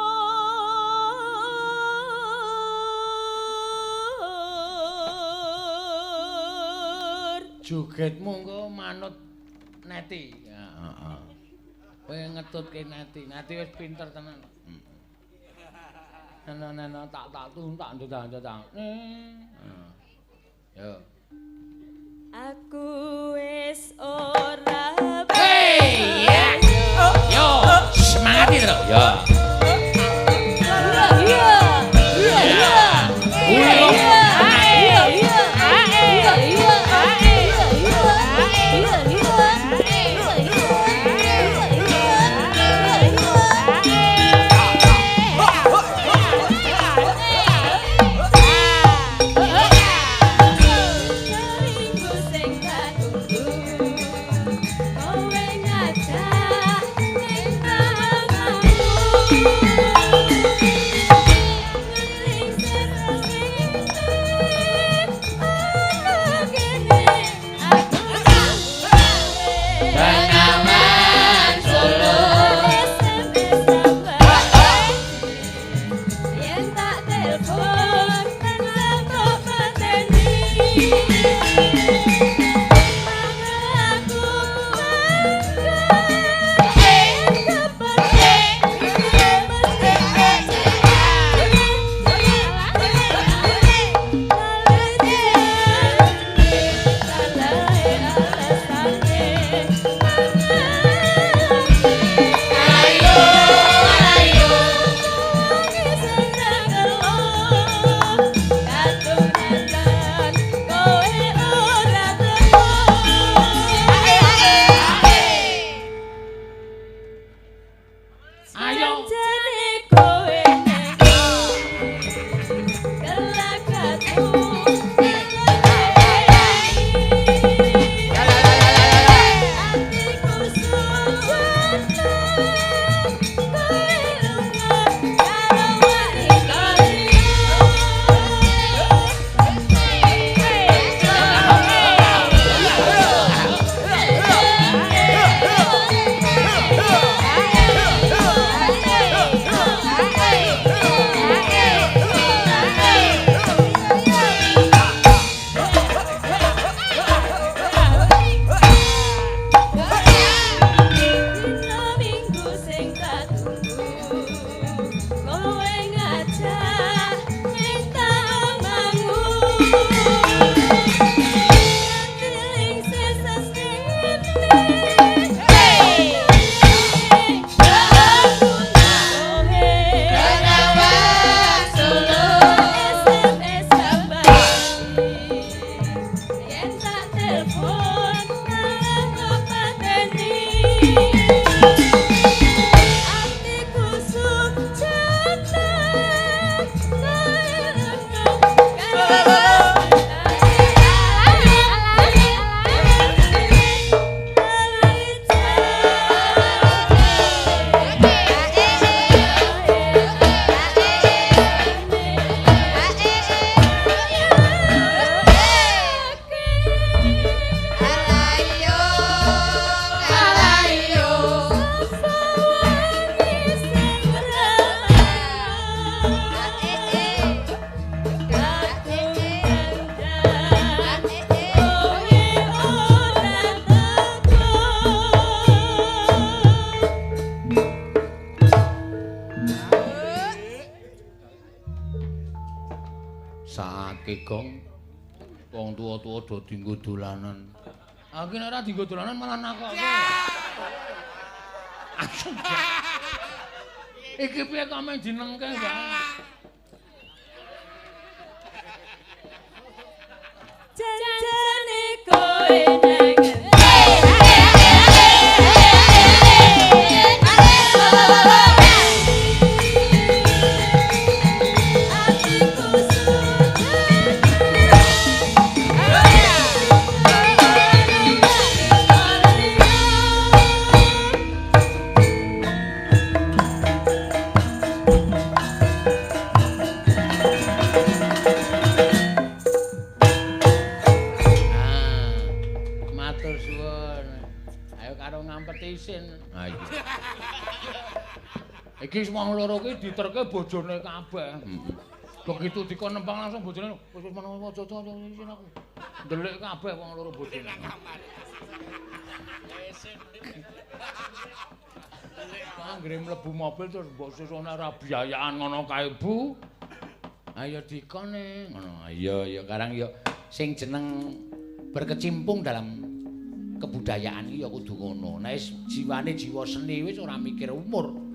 Jogetmu engko manut Neti. Ya, heeh. Kowe ngetutke Neti. Neti wis pinter tenan. Neno neno tak tak tun tak ndang ndang. Yo. Aku wis ora. Hey, ya. Yo, semangat iki, Tru. Yo. Iya. Iya. Iya. Iya. Iya. Iya. Bengawan Solo. Yen tak telepon tak pateni. Aku Ayo. Dina Minggu sing tak tunggu, kowe ngajak ning tamanku. Tiling sesas ngene, aku kowe. Bengawan Solo. SMS kabar, yen tak telepon malah kok pateni. Atiku sujatan, Alayo, alayo. Saake gong. Wong tuwa-tuwa do dienggo dolanan. Aku nek ora dienggo dolanan malah nakokke. Iki piye kok mung dinengke, Mbak? Janjane kowe nang Iki wong loro ki diterke bojone kabeh. Begitu dikon nembang langsung bojone wis wis menawa aja aja isin aku. Ndelik kabeh wong loro bojone. Anggere mlebu mobil terus mbok susune ora biayaan ngono kae, Bu. Ayo dikone ngono. Iya ya karang ya sing jeneng berkecimpung dalam kebudayaan iki ya kudu ngono. Nek wis jiwane jiwa seni wis ora mikir umur.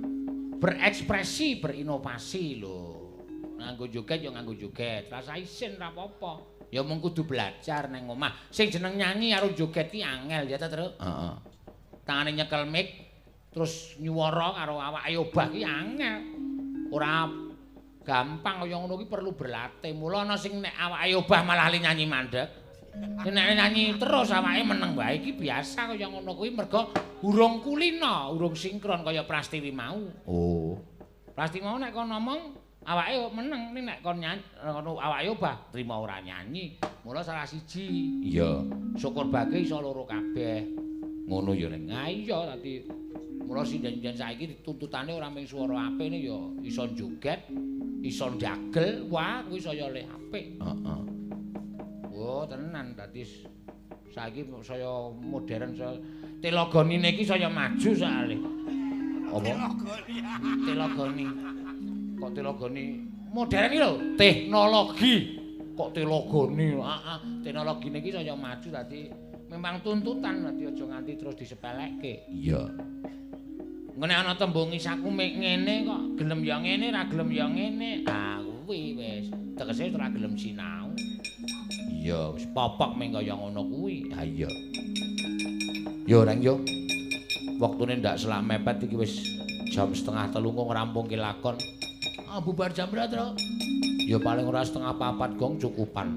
Berekspresi, berinovasi lho. Nganggo joget ya nganggo joget, rasa isin ra apa-apa. Ya mung kudu belajar nang omah. Sing jeneng nyanyi karo joget ki angel ya ta, Truk? Heeh. Tangane nyekel mic terus nyuwara karo awake obah ki angel. Ora gampang kaya ngono ki perlu berlatih. Mula ana sing nek awake obah malah li nyanyi mandek. Nek nyanyi terus awake meneng wae iki biasa kaya ngono kuwi mergo urung kulina, urung sinkron kaya Prastiwi mau. Oh. Prastiwi mau nek kon ngomong awake meneng, ning nek kon nyanyi ngono awake obah trima ora nyanyi. Mula salah siji. Iya. Syukur bage iso loro kabeh. Ngono ya ning. Ha iya dadi mula sinden-sinden saiki tuntutane ora mung swara apik ya iso joget, iso ndagel, wah kuwi saya leh apik. Heeh. Oh, tenan dadi saiki saya modern saya telogonine iki saya maju soalé. Apa? Telogoni. Kok telogoni modern iki lho, teknologi. Kok telogoni? Heeh, teknologine iki saya maju dadi memang tuntutan dadi aja nganti terus disepelekke. Iya. Ngene ana tembung isaku mek ngene kok gelem ya ngene, ra gelem ya ngene. Ah kuwi wis tegese ora gelem sinau. Iya, wis popok mung kaya ngono kuwi. Ha iya. Yo Reng yo. Wektune ndak selak mepet iki wis jam 2:30 kok ngrampungke lakon. Ah bubar jam pira, Tru? Ya paling ora 3:30 gong cukupan.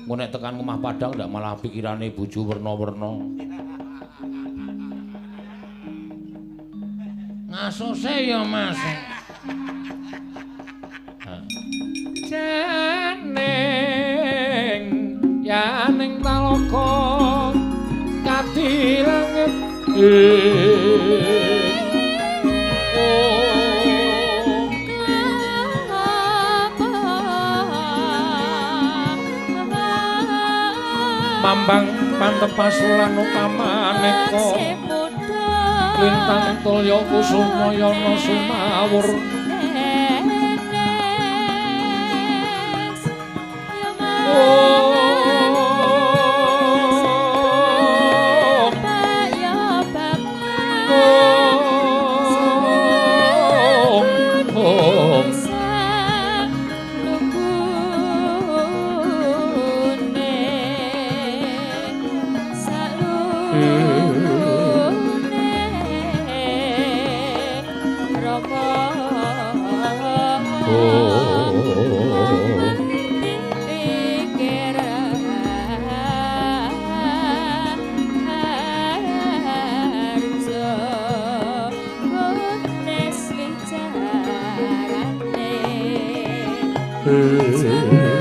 Engko nek tekan omah Padang ndak malah pikirane bojo werna-werna. Ngasose ya, Mas. Janing yaning talaga kadi langit mambang pantepas lan utamaneka lintang tulya kusumayana sumawur. Sayang.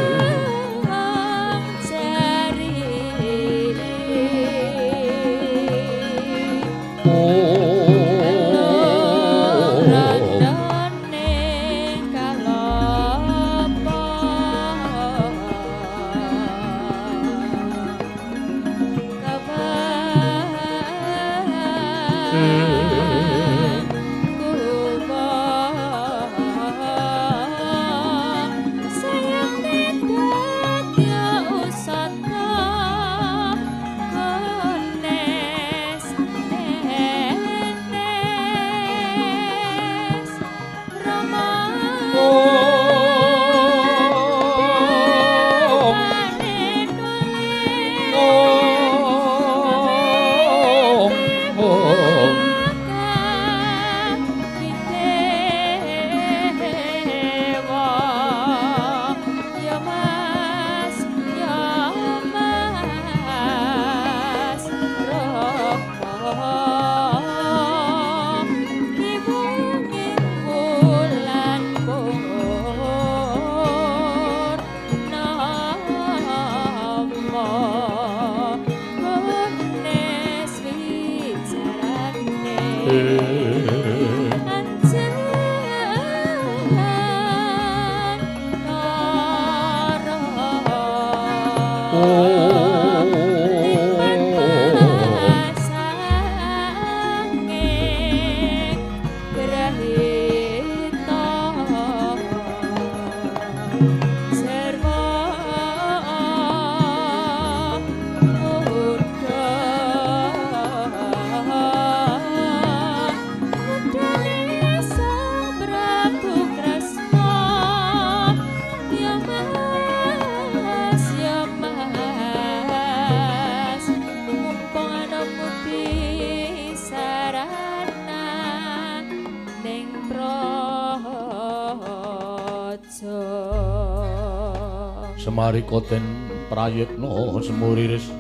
Semarika den prayitna semuriris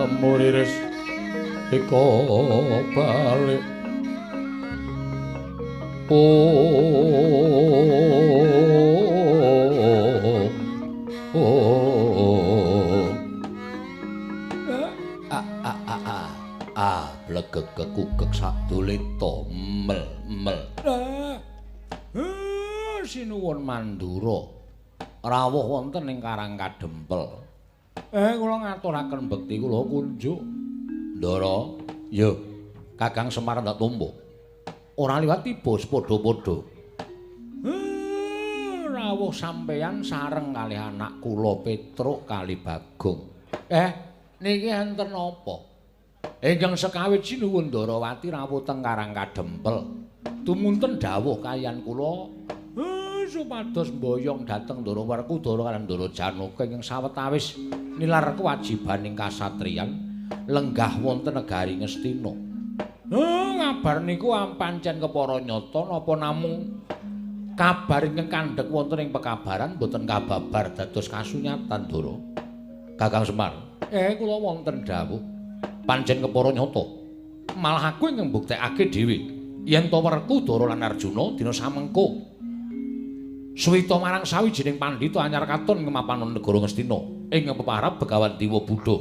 semuriris eka balik oh a a a a a blegeg kekukek sadulita mel mel. Sinuwun Mandura rawuh wonten ing Karang Kadempel. Kula ngaturaken bekti kula kunjuk. Ndara, ya Kakang Semar ndak tumbuh. Ora liwat tiba padha-padha. Rawuh sampeyan sareng kalih anak kula Petruk kali Bagong. Niki enten napa? Ingkang sekawit sinuwun Ndarawati rawuh teng Karang Kadempel. Tumunten dawuh kaliyan kula supados mboyong dhateng Ndara Werkudara lan Ndara Janaka ingkang sawetawis nilar kewajibaning kasatriyan lenggah wonten negari Ngastina. Kabar niku pancen kepara nyata napa namung kabar ingkang kandhek wonten ing pekabaran boten kababar dados kasunyatan Ndara. Kakang Semar, kula wonten dawuh pancen kepara nyata. Malah aku ingkang mbuktekake dhewe yen to Werkudara lan Arjuna dina samengko suwita marang sawijining pandhita anyar katon ing mapanon negara Ngastina ing peparab Begawan Dewa Buddha.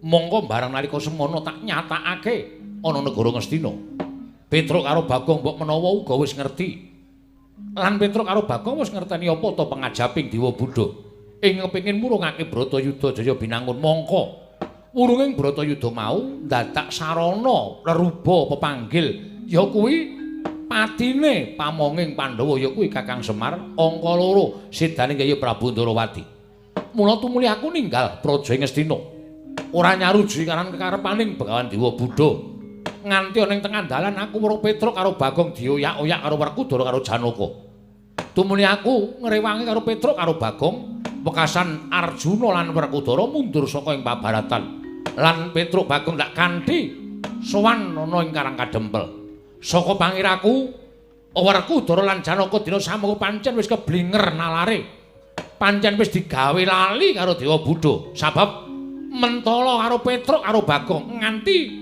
Mongko barang nalika semono tak nyatakake ana negara Ngastina. Petruk karo Bagong mbok menawa uga wis ngerti. Lan Petruk karo Bagong wis ngerteni apa ta pangajaping Dewa Buddha ing kepengin murungake Bratayuda Jaya Binangun. Mongko wurunging Bratayuda mau dadak sarana leruba pepanggil ya kuwi patine pamonging Pandhawa ya kuwi Kakang Semar angka 2 sidane Kyai Prabu Ndarawati. Mula tumuli aku ninggal praja Ngastina. Ora nyaruji karan kekarepaning Begawan Dewa Buddha. Nganti ana ing tengah dalan aku weruh Petruk karo Bagong dioyak-oyak karo Werkudara karo Janaka. Tumuli aku ngrewangi karo Petruk karo Bagong wekasan Arjuna lan Werkudara mundur saka ing pabaratan. Lan Petruk Bagong tak kanthi sowan ana ing Karang Kadempel. Saka pangiraku Werkudara lan Janaka dina samengko pancen wis keblinger nalare. Pancen wis digawe lali karo Dewa Buddha. Sabab mentala karo Petruk karo Bagong nganti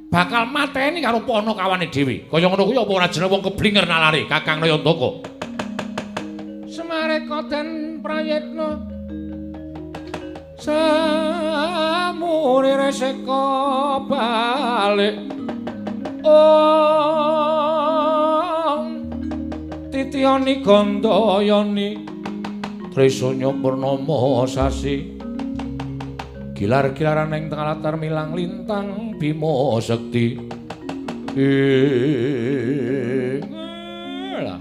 bakal mateni karo panakawane dhewe. Kaya ngono kuwi apa ora jeneng wong keblinger nalare, Kakang Nayantaka. Semareka den prayitna samuri reseka balik. Om titiyani gandayani trisanya purnama sasi gilar-gilaran ing tengah latar milang lintang Bima Sekti. Lah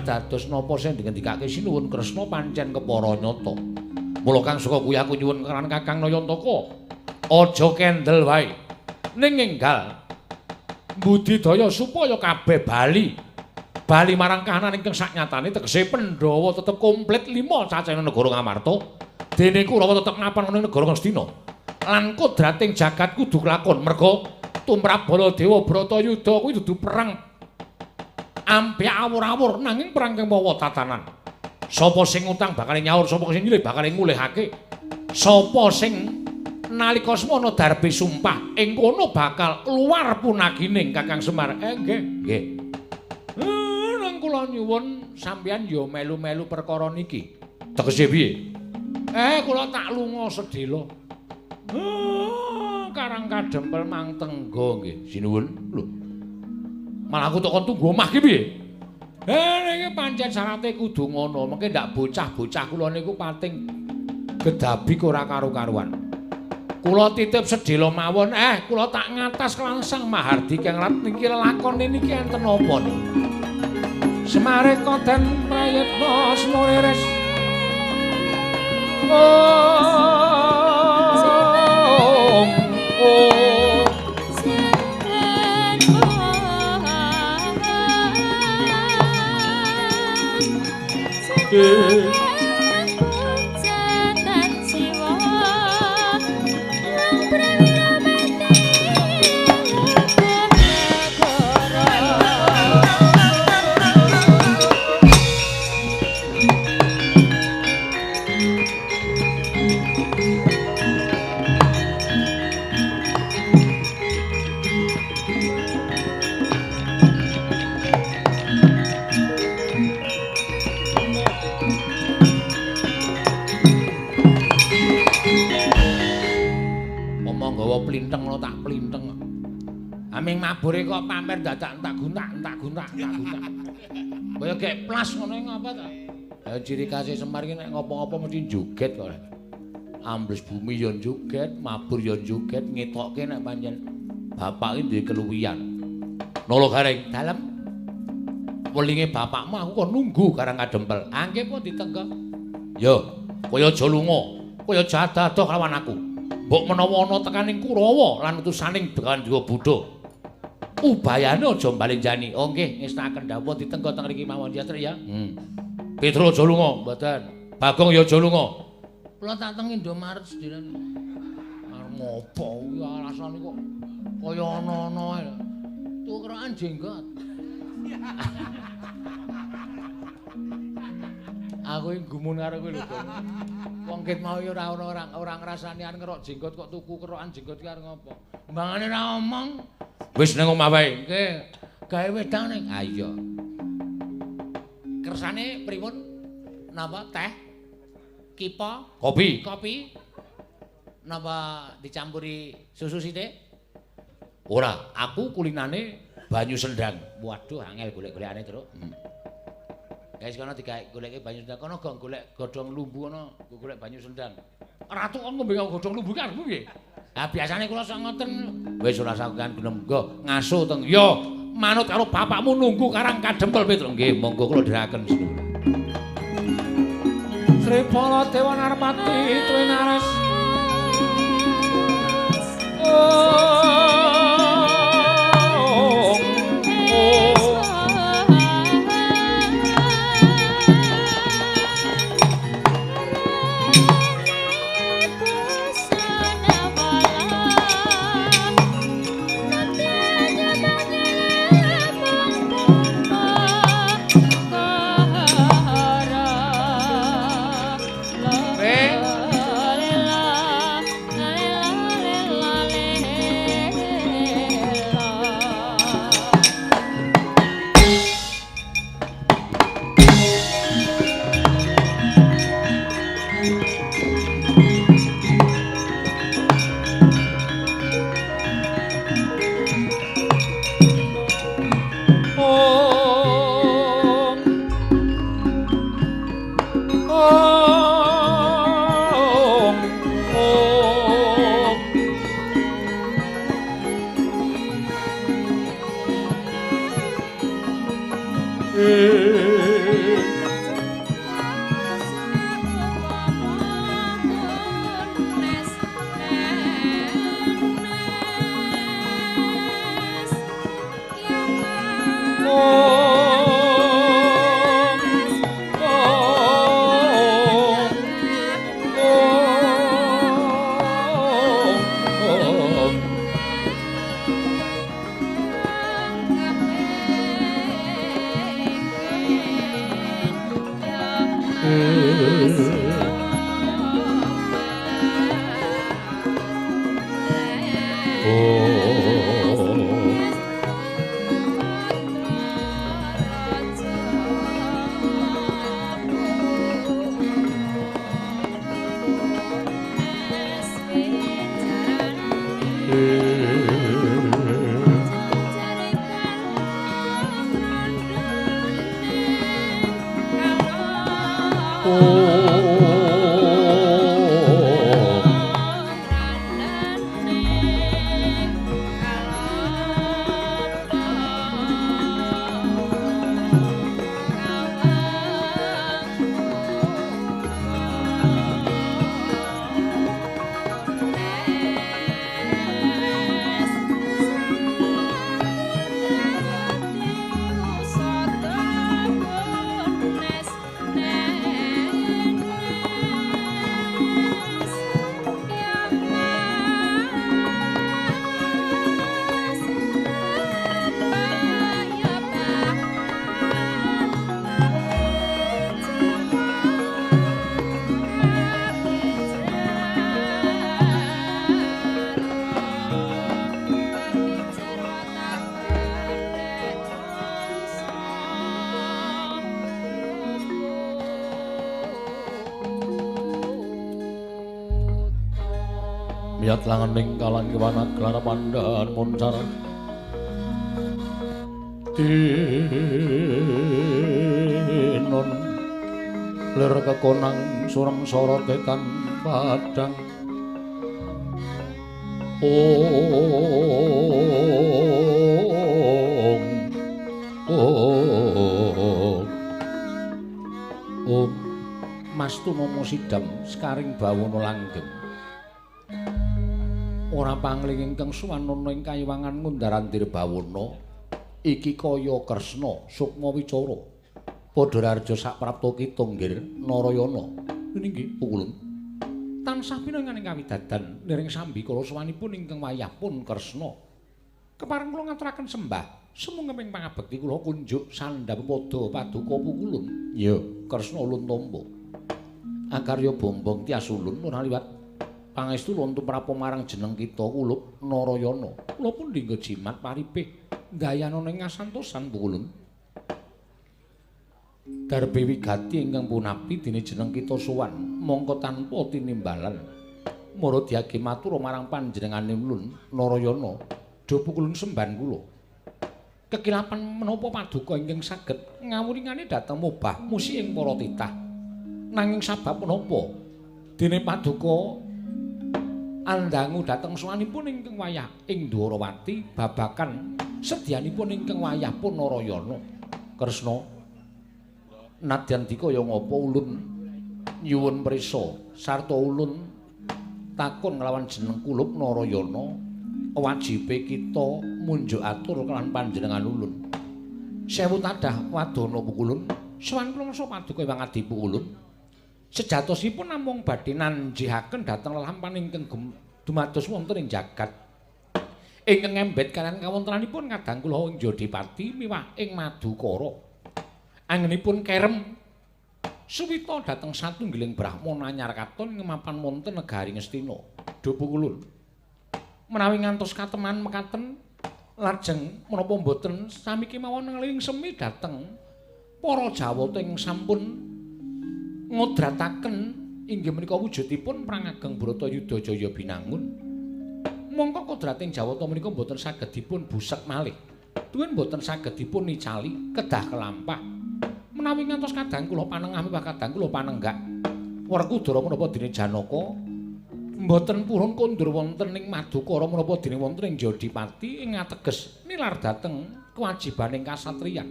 dados napa sing dingendikake Sinuwun Kresna pancen kepara nyata. Mula kang saka kuwi aku nyuwun karan Kakang Nayantaka aja kendel wae ning enggal budidaya supaya kabeh bali bali marang kahanan ingkang saknyatane tegese Pandhawa tetep komplit 5 cacahing negara Ngamarta dene Kurawa tetep ngapan ana negara Ngastina lan kodrating jagat kudu kelakon merga tumrap Baladewa Bratayuda kuwi dudu perang ambek awur-awur nanging perang kang mawa tatanan. Sapa sing utang bakal nyaur, sapa sing nyilih bakal ngulihake, sapa sing nalika semono darbe sumpah ing kono bakal luar punagining Kakang Semar. Nggih, nggih. Nang kula nyuwun sampeyan ya melu-melu perkara niki. Tegese piye? Kula tak lunga sedhela. Karang Kadempel mang tenggo nggih. Sinuwun. Lho. Malah aku tok kon tunggu omah ki piye? Niki pancen syarate kudu ngono. Mengke ndak bocah-bocah kula niku pating gedabik ora karu-karuan. Kula titip sedhela mawon. Kula tak ngatas kelawan Sang Mahardika Rat niki lelakone niki enten apa niki? Semare koden prayitna sumuriris. Om om. Plinteng lo tak plinteng. Aming mabure kok pamer dadak entak guntak entak guntak entak guntak. Kaya gek plas ngono ngapa ta? Ha ciri khase Semar iki nek ngopo-ngopo mesti joget kok. Ambles bumi ya joget, mabur ya joget, ngetokke nek pancen bapak iki duwe keluwihan. Nolo Gareng, dalem. Welinge bapakmu aku kok nunggu karang kadempel. Angge pun ditenggok. Yo, kowe aja lunga, kowe aja adoh lawan aku. Mbok menawa ana tekaning Kurawa lan utusaning Begawan Dewa Buddha. Ubayane aja mbalenjani. Oh nggih, ngestakaken dawuh ditenggo teng mriki mawon ya, Trik ya. Petro aja lunga, mboten. Bagong ya aja lunga. Kula tak teng Indomaret sedhelan. Arep ngopo kuwi alasane kok kaya ana-ana ae. Tuku kerokan jenggot. Aku iki gumun karo kowe lho, Gong. Wong ket mau ya ora ana ora ngrasani arep ngerok jenggot kok tuku kerokan jenggot ki arep ngopo. Mbangane ora omong. Wis nang omah wae. Nggih. Gawe wedang ning. Ha iya. Kersane pripun? Napa teh? Kipa? Kopi. Kopi. Napa dicampuri susu sithik? Ora, aku kulinane banyu sendang. Waduh, angel golek-golekane, Truk. Guys, kono digawe goleke banyu sendang kono gong golek godhong lumbu kono, golek banyu sendang. Ratu kon ngombe godhong lumbu ki arep piye? Ha biasane kula sok ngoten. Wis ora sakukan genem nggo ngaso teng. Yo, manut karo bapakmu nunggu karang kadempel Petro. Nggih, monggo kula dherekaken sedulur. Sri Baladewa Narpati Twinaras. Oh. Oh. Miyat langening kalangkewana gelar pandhan moncar tinon lir kekonang surem sorote tan padang ong ong om Mas Tunomo sidam sekaring bawono langgeng ora pangling ingkang suwanana ing kayiwangan ngundar-andir bawana iki kaya Kresna sukma wicara padha raharja saprapta kita nggir Narayana nggih pukulun tansah pinangan ing kawidadan niring sambikala sowanipun ingkang wayah pun Kresna kepareng kula ngaturaken sembah sumungkeming pangabekti kula kunjuk sandhap pada paduka pukulun ya Kresna ulun tampa akarya bombong tias ulun ora liwat pangestu ulun tumrap marang jeneng kita kulup Narayana. Kula pun dinggo jimat paripih ndayanana ing kasantosan pukulun. Darbe wigati ingkang punapi dene jeneng kita sowan mongko tanpa tinimbalan. Mara diage matur marang panjenengane ulun Narayana, do pukulun semban kula. Kekilapan menapa paduka ingkang saged ngawuringane dhateng mobah musi ing para titah. Nanging sabab menapa dene paduka andangu dhateng sowanipun ingkang wayah ing Dwarawati babakan sedyanipun ingkang wayah pun Narayana. Kresna nadyan dikaya ngapa ulun nyuwun prisa sarta ulun takon nglawan jeneng kulup Narayana wajibe kita munjuk atur kelawan panjenengan ulun. Sewu tadah wadana pukulun sowan kula ngsa paduka Hyang Adi pukulun. Sejatosipun namung badhe nanjihaken dhateng lelampahan ingkang dumados wonten ing jagat. Ingkang ngembet kaliyan kawontenanipun kadang kula ing Jodipati miwah ing Madukara. Anggenipun kerem suwita dhateng satunggiling brahmana anyar katon ngemapan wonten negari Ngastina. Do pukulun. Menawi ngantos kateman mekaten lajeng menapa mboten sami kemawon ngling semi dhateng para Jawata ing sampun ngodrataken inggih menika wujudipun Prang Ageng Bratayuda Jaya Binangun. Mongko kodrating Jawata menika mboten saged dipun busek malih. Tuwin mboten saged dipun nicali kedah kelampah. Menawi ngantos kadang kula panengah miwah kadang kula panenggak. Werkudara menapa dene Janaka mboten purun kondur wonten ing Madukara menapa dene wonten ing Jodipati ing ateges nilar dhateng kewajibaning kasatriyan.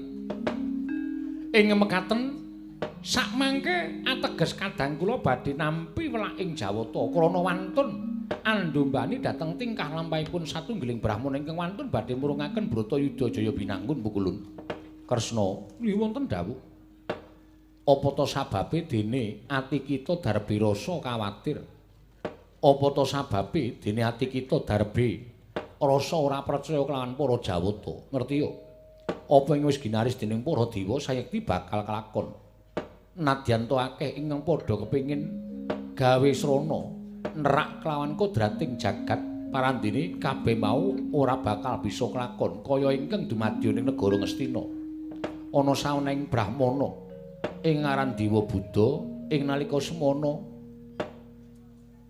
Ing mekaten sakmangke ateges kadang kula badhe nampi welaking Jawata krana wantun andombani dhateng tingkah lampahipun satunggiling brahmana ingkang wantun badhe murungaken Bratayuda Jaya Binangun pukulun. Kresna nggih wonten dawuh. Apa ta sababe dene ati kita darbe rasa kawatir? Apa ta sababe dene ati kita darbe rasa ora percaya kelawan para Jawata? Ngerti yo? Apa ing wis ginaris dening para dewa sayekti bakal kelakon. Nadyan to akeh ingkang padha kepengin gawe srana nerak kelawan kodrating jagat parandene kabeh mau ora bakal bisa kelakon kaya ingkang dumadya ning negara Ngastina. Ana saweneng brahmana ing aran Dewa Buddha ing nalika semana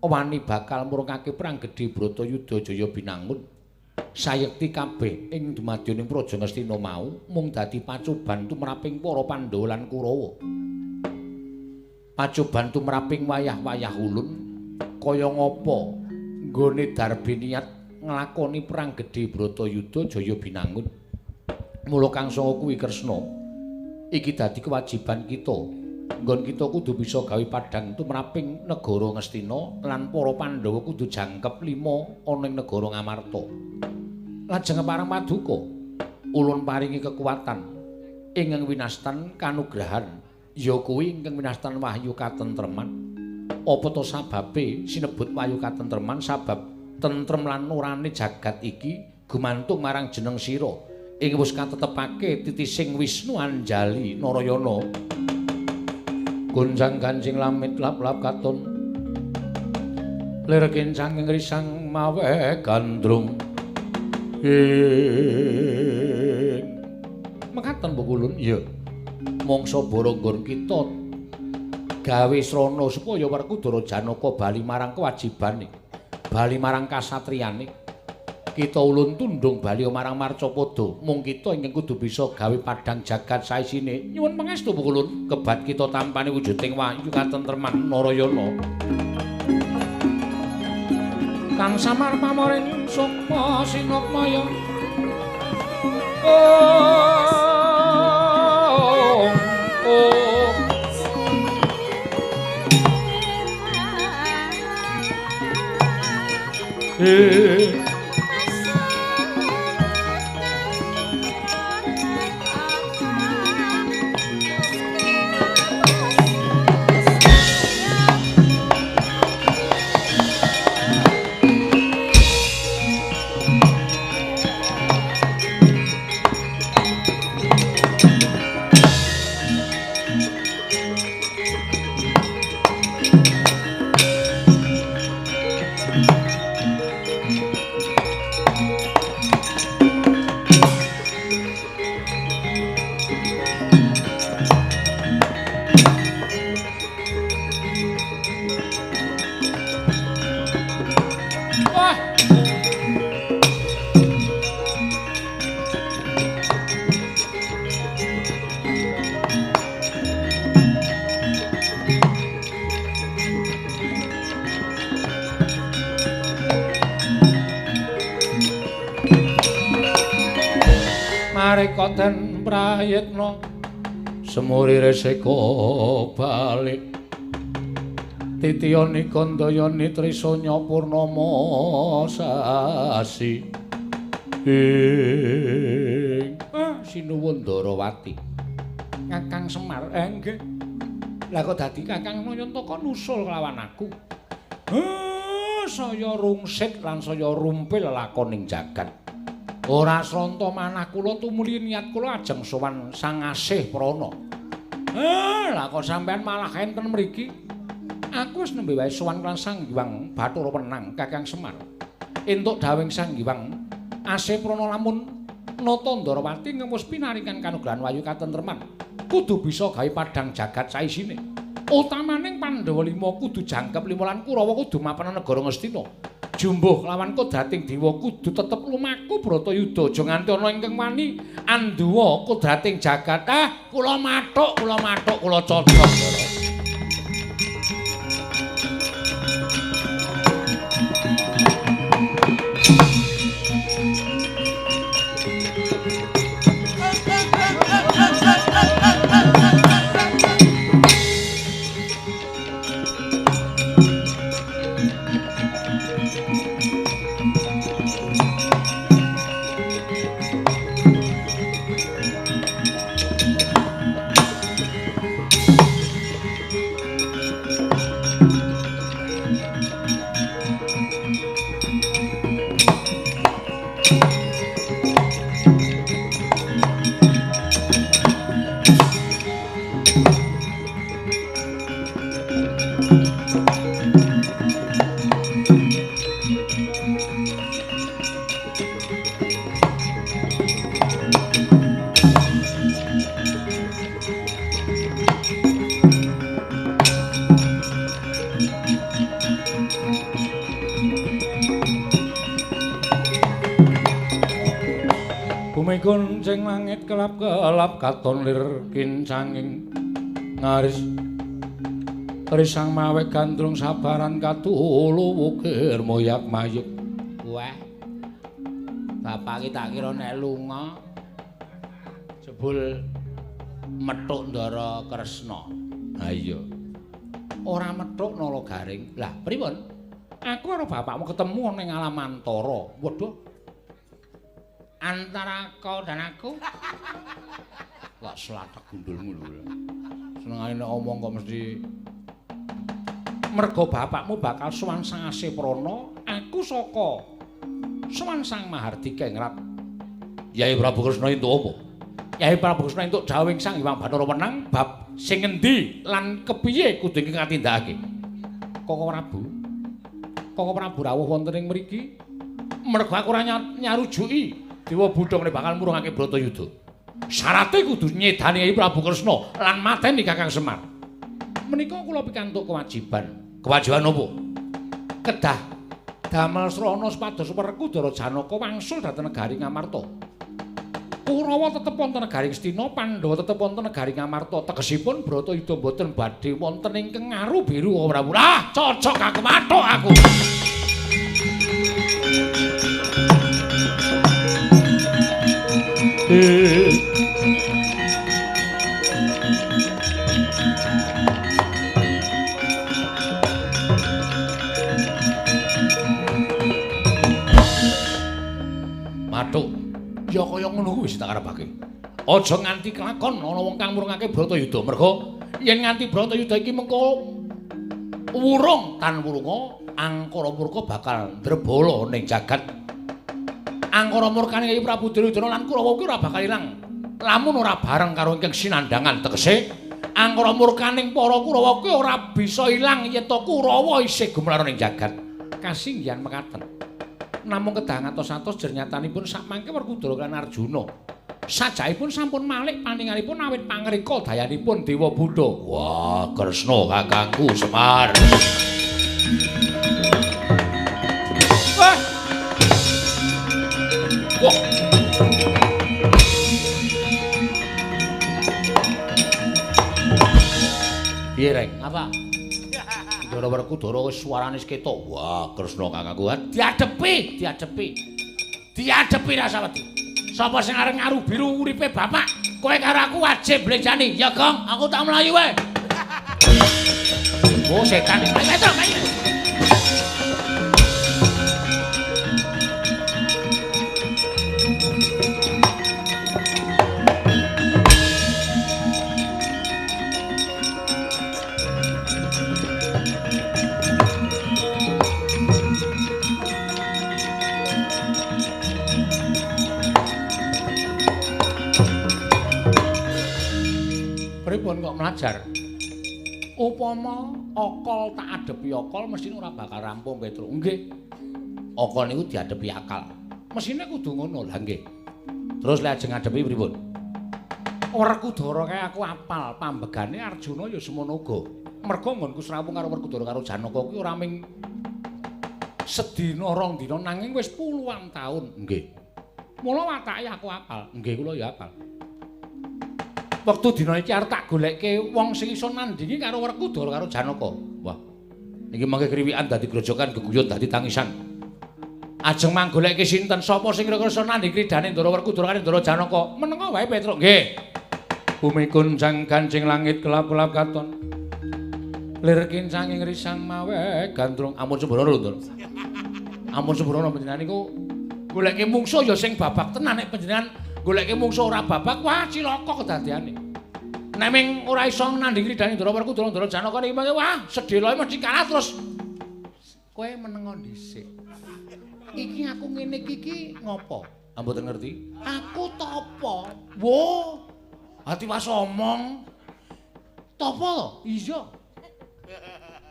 wani bakal murungake perang gedhe Bratayuda Jaya Binangun. Sayekti kabeh ing dumadya ning Praja Ngastina mau mung dadi pacoban tumraping para Pandhawa lan Kurawa. Pacoban tumraping wayah-wayah ulun kaya ngapa nggone darbe niat nglakoni perang gedhe Bratayuda Jaya Binangun. Mula kang sanga kuwi Kresna, iki dadi kewajiban kita. Nggon kita kudu bisa gawe padhang tumraping negara Ngastina lan para Pandhawa kudu jangkep lima ana ing negara Ngamarta. Lajeng parang paduka ulun paringi kekuatan ingkang winastan kanugrahan, ya kuwi ingkang winastan wahyu katentreman. Apa to sababe sinebut wahyu katentreman? Sabab tentrem lan orane jagat iki gumantung marang jeneng sira ing wis katetepake titising Wisnu Anjali Narayana. Gonjang ganjing lamit lap-lap katon lir kincang ing risang mawe gandrung. Ing mekaten mbok ulun, iya mangsa bara nggon kita gawe srana supaya Werkudara Janaka bali marang kewajibane, bali marang kasatriyane. Kita ulun tundung bali marang marcapada, mung kita ingkang kudu bisa gawe padhang jagat saisine. Nyuwun pangestu mbok ulun, kebat kita tampani wujuding wahyu katentreman Narayana. Kang samar pamoring sukma sinukmaya. Oh, oh. Mareka den prayitna semuri reseka balik titiyani kandayani trisanya purnama sasi. Ing sinuwun Ndarawati. Kakang Semar, nggih. Lah kok dadi Kakang Nayantaka nusul kelawan aku? Saya rungsit lan saya rumpil lelakoning jagat. Ora sronta manah kula tumuli niat kula ajeng sowan Sang Asih Prana. Lah kok sampean malah enten mriki? Aku wis nembe wae sowan lan Sang Hyang Bathara Wenang Kakang Semar. Entuk dawuhing Sang Hyang Asih Prana lamun nata Ndarawati ngewus pinaringan kanugrahan wahyu katentreman, kudu bisa gawe padhang jagat saisine. Utamaning Pandhawa lima kudu jangkep lima lan Kurawa kudu mapan negara Ngastina. Jumbuh lawan kodrating dewa kudu tetep lumaku Bratayuda, aja nganti ana ingkang wani anduwa kodrating jagat. Kula mathuk, kula mathuk, kula cocok. Kuncing langit kelap-kelap katon lir kincanging ngaris Risang mawek gandrung sabaran katulu wukir moyak mayik. Wah. Bapak iki tak kira nek lunga jebul methuk Ndara Kresna. Ha iya. Ora methuk Nala Garing. Lah, pripun? Aku karo bapakmu ketemu ning Alamantara. Waduh. Antara kau dan aku. Kok slatek gundulmu lho. Senengane nek omong kok mesti mergo bapakmu bakal sowan Sang Aseprana, aku saka sowan Sang Mahardika ing Rat. Yai Prabu Kresna entuk apa? Yai Prabu Kresna entuk dawuhing Sang Hyang Bathara Wenang bab sing ngendi lan kepiye kudu ingkang katindakake. Koko Prabu. Koko Prabu rawuh wonten ing mriki. Mergo aku ora nyarujuki Dewa Buddha ngene bakal murungake Bratayuda. Syarate kudu nyedani Yai Prabu Kresna lan mateni Kakang Semar. Menika kula pikantuk kewajiban. Kewajiban apa? Kedah damel srana supados Werkudara Janaka wangsul dhateng negari Ngamarta. Kurawa tetep wonten negari Ngastina, Pandhawa tetep wonten negari Ngamarta. Tegesipun Bratayuda mboten badhe wonten ingkang ngaru biru Prabu. Ah, cocok aku mathuk aku. Mathuk. Ya kaya ngono kuwi sing tak karepake. Aja nganti kelakon ana wong kang murungake Bratayuda. Mergo yen nganti Bratayuda iki mengko wurung tan wurunga angkara murka bakal ndrebala ning jagat. Angkara murkane Kyai Prabu Duryudana lan Kurawa kuwi ora bakal ilang lamun ora bareng karo ingkang sinandhangan. Tegese angkara murkaning para Kurawa kuwi ora bisa ilang yen to Kurawa isih gumelar ning jagat. Kasinggihan mekaten. Namung kedah ngatos-atos jernyatanipun sakmangke Werkudara lan Arjuna. Sajaipun sampun malik paningalipun awit pangrika dayanipun Dewa Buddha. Wah, Kresna kakangku Semar. Wah. Wah. Piye, Reng? Apa? Ndara Werkudara wis suarane wis ketok. Wah, Kresna kakangku diadepi, diadepi. Diadepi rasa wedi. Sapa sing arep ngaru biru uripe bapak? Kowe karo aku wajib blenjani. Ya, Gong, aku tak mlayu wae. Oh, setan. Ayo, ayo. Pripun kok mlajar? Upama akal tak adepi akal mesine ora bakal rampung, Petruk. Nggih. Akal niku diadepi akal. Mesine kudu ngono. Lah nggih. Terus lek ajeng ngadepi pripun? Werkudara kae aku apal pambegane Arjuna ya semono uga. Mergo nggonku srawung karo Werkudara karo Janaka kuwi ora ming sedina rong dina nanging wis puluhan taun. Nggih. Mula watake aku apal. Nggih, kula ya apal. Wektu dina iki arep tak goleke wong sing iso nandingi karo Werkudara karo Janaka. Wah. Niki mangke kriwikan dadi grojokan, geguyon dadi tangisan. Ajeng manggoleke sinten sapa sing kira-kira iso nandingi kridane Ndara Werkudara karo Ndara Janaka? Menenga wae Petruk. Nggih. Bumi kuncang kancing langit kelap-kelap katon. Lir kincanging risang mawe gandrung. Ampun sembrono lho, Ndara. Ampun sembrono panjenengan niku goleke mungsuh ya sing babak tenan. Nek panjenengan goleke mungsuh ora babak, wah cilaka kedadeane. Nek ming ora iso nandingi ridane Ndara Werkudara Ndara Janaka niki mangke wah sedeloe mesti kalah terus. Kowe menengo dhisik. Iki aku ngene iki ngopo? Mboten ngerti. Aku topo. Wo. Ati was omong. Topo to? Iya.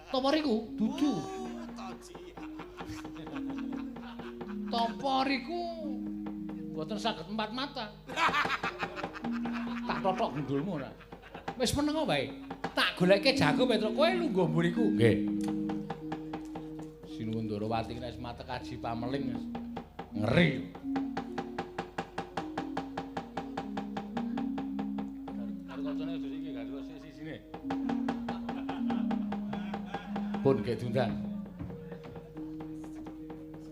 Topo riku dudu. Topo riku mboten saged empat mata. Tak totok gundulmu ora. Wis menengo wae. Tak goleke jago Petruk, kowe lungguh mburiku. Nggih. Sinuwun Ndorowati nek wis matek aji pameling ngeri. Karo kocone aja iki, gak sisine. Pun gek diundang.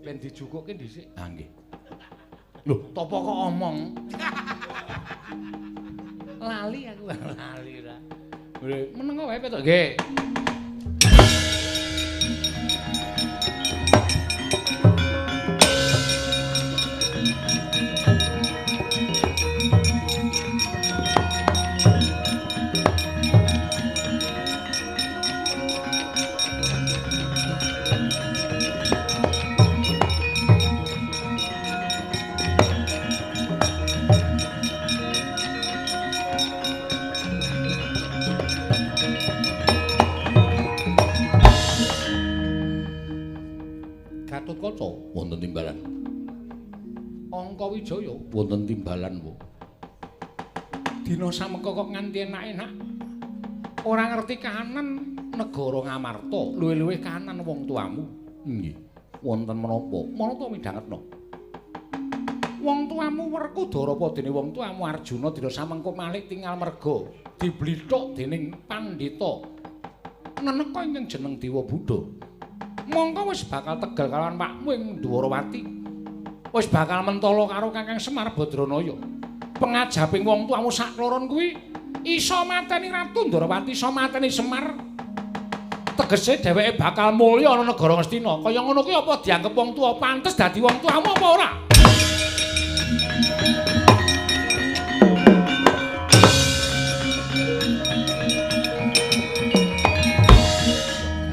Ben dijukukke dhisik. Ha nggih. Lho, topo kok omong? Lali aku, lali ra. Meneng wae Petruk nggih. Gatotkaca wonten timbalan. Angkawijaya wonten timbalan wo. Dina sameka kok nganti enak-enak. Ora ngerti kahanan negara Ngamarta, luwih-luwih kahanan wong tuamu. Nggih. Wonten menapa? Manata midhangetna. Wong tuamu Werkudara apa dene wong tuamu Arjuna dina samengko malih tingal merga diblithuk dening pandhita neneka ingkang jeneng Dewa Buddha. Mongko wis bakal tegel kalawan pakmu ing Dwarawati. Wis bakal mentala karo Kakang Semar Badranaya. Pengajaping wong tuamu sakloron kuwi iso mateni Ratu Ndrawati, iso mateni Semar. Tegese dheweke bakal mulya ana negara Ngastina. Kaya ngono kuwi apa dianggep wong tuwa pantes dadi wong tuamu apa ora?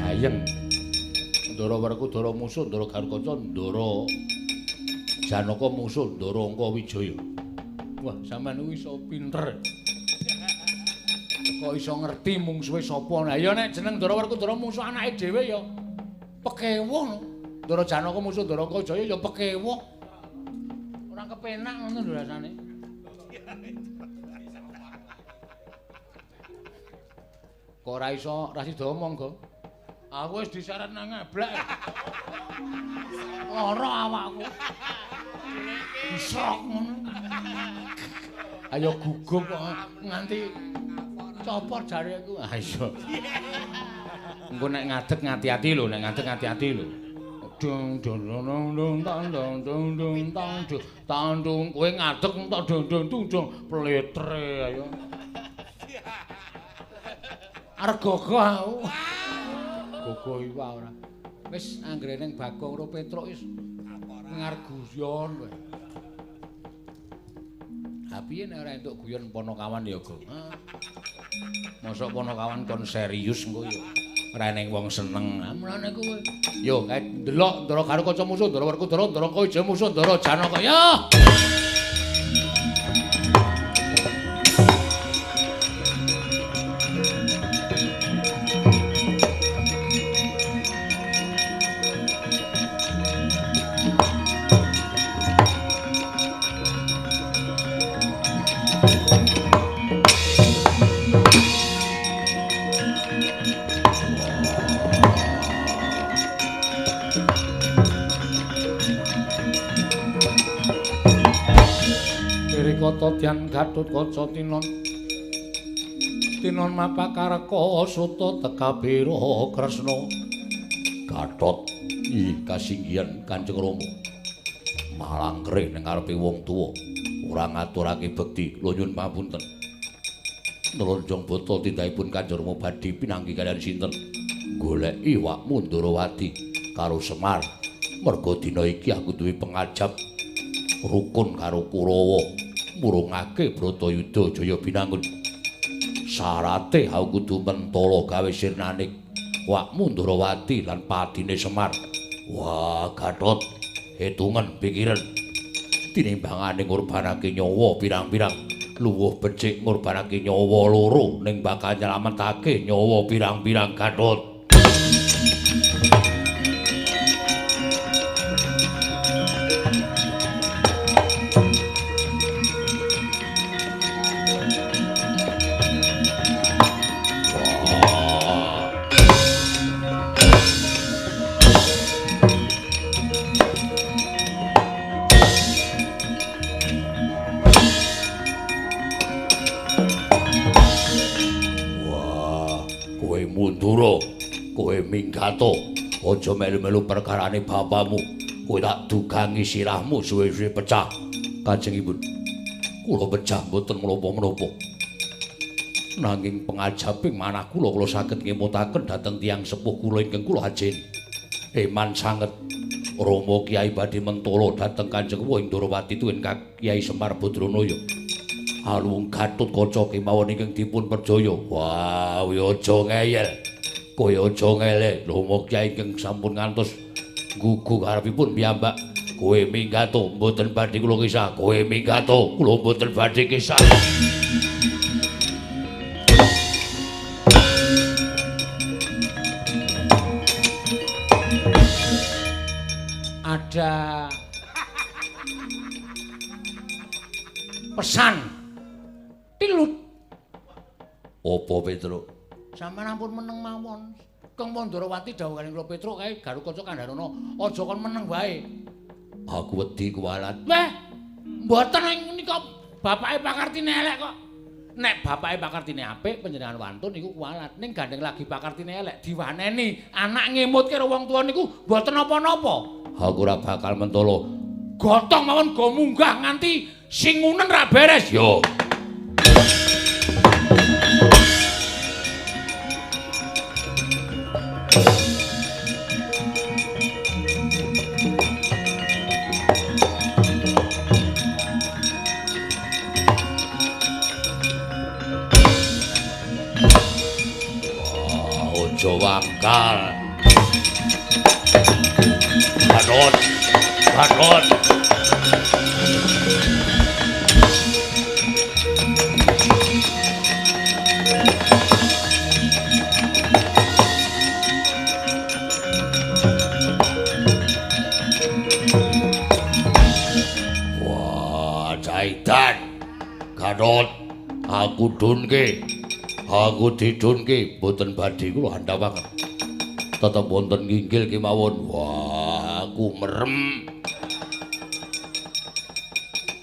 Gayeng. Ndara Werkudara musuh, Ndara Garukaca, Ndara Janaka musuh, Ndara Angkawijaya. Wah, sampean kuwi iso pinter. Kok iso ngerti mungsuhe sapa? Lah ya nek jeneng Ndara Werkudara musuh anake dhewe ya pekewuh no. Ndara Janaka musuh Ndara Angkawijaya ya pekewuh. Ora kepenak ngono lho rasane. Kok ora iso ra sida omong, Go? Aku wis diseret nang ngeblek. Lara awakku. Disrok ngono. Ayo gugup kok nganti copot jariku. Ah iya. Engko nek ngadeg ngati-ati lho, nek ngadeg ngati-ati lho. Dong dong dong dong tang dong dong dong tang dong tang dong kowe ngadeg entok dong dong dong dong pletre ayo. Arep gogoh aku. Gogoh iwak ora. Wis anggere ning Bagong karo Petruk wis ngarep guyon kowe. Ha piye nek ora entuk guyon Ponokawan ya, Go? Mosok Ponokawan kon serius engko ya. Ora eneng wong seneng. Ha mulane kowe. Yo kae ndelok Ndara Garukaca musuh, Ndara Werkudara, Ndara Angkawijaya musuh, Ndara Janaka. Ya. Kata Gatotkaca tinon tinon mapakareka suta tekabira Kresna Gatot ih kasinggihan Kanjeng Rama malangkre ning ngarepe wong tuwa ora ngaturake bekti lho nyuwun pamunten nlonjong bata tindakipun Kanjeng Rama badhe pinanggih kaliyan sinten goleki wakmu Ndrawati karo Semar merga dina iki aku duwe pengajap rukun karo Kurawa murungake Bratayuda Jaya Binangun. Sarate aku kudu mentala gawe sirnane wakmu Ndrawati lan padine Semar. Wah, Gatot, hitungan pikiran. Tinimbangane ngorbanake nyawa pirang-pirang, luwuh becik ngorbanake nyawa loro ning bakal nyelametake nyawa pirang-pirang Gatot. Mundura Kowe minggato, aja melu-melu perkarane bapamu. Kowe tak dugangi sirahmu suwe-suwe pecah. Kanjengipun, kula pecah mboten menapa-menapa. Nanging pengajaping manah kula, kula saged ngemutaken dhateng tiyang sepuh kula ingkang kula ajeni. Eman sanget Rama Kyai badhe mentala dhateng Kanjeng Wuh Ndorowati tuwin Kyai Semar Badranaya. Aluwung Gatotkaca kemawon ingkang dipun percaya. Wah, kowe aja ngeyel. Kowe aja ngeleh. Rama Kyai ingkang sampun ngantos gugu karepipun piyambak. Kowe minggato mboten badhe kula kisah. Kowe minggato kula mboten badhe kisah. Ada pesan tilut. Apa Petruk? Sampeyan ampun meneng mawon. Kang Mandrawati dawuh kali kula Petruk kae Garukaca kandharana aja kon meneng wae. Aku wedi kuwalat. Weh, mboten nika bapake Pakartine elek kok. Nek bapake Pakartine apik panjenengan wantun niku kuwalat. Ning gandeng lagi Pakartine elek diwaneni anak ngemut karo wong tuwa niku mboten napa-napa. Aku ora bakal mentolo. Gotong mawon go munggah nganti singunen ra beres. Yo. Wah, aja wangkal. Gatot, Gatot. Wah, Caitan. Gatot, aku dunke. Aku didunke, mboten badhe kula handhawaken. Tetep wonten nginggil kemawon. Wah, aku merem.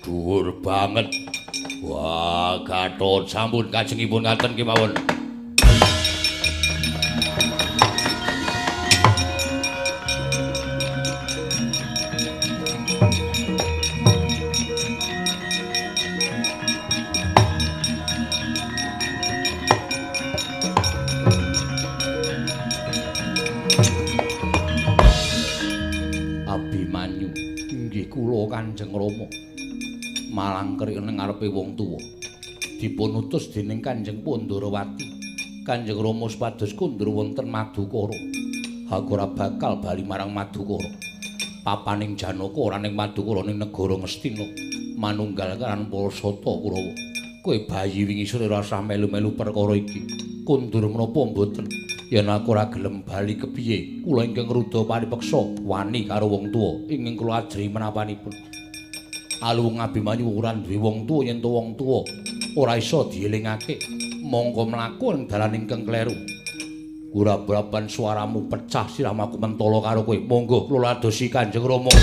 Dhuwur banget. Wah, Gatot sampun kajengipun ngaten kemawon. Abimanyu inggih kula Kanjeng Rama malang kerik ning ngarepe wong tuwa dipun utus dening Kanjeng Pandharawati. Kanjeng Rama supados kundur wonten Madukara. Aku ora bakal bali marang Madukara. Papaning Janaka ora ning Madukara ning negara Ngastina manunggal karan para sata Kurawa. Kowe bayi wingi sore ora usah melu-melu perkara iki. Kundur menapa mboten? Yen aku ora gelem bali kepiye? Kula ingkang ngruda paripeksa wani karo wong tuwa ingkang kula ajri menapanipun. Aluwung Abimanyu ora duwe wong tuwa yen to wong tuwa ora iso dielingake. Mongko mlaku ing dalan ingkang kleru. Gurab-guraban suaramu pecah sirahmu mentala karo kowe. Monggo kula ladosi Kanjeng Rama.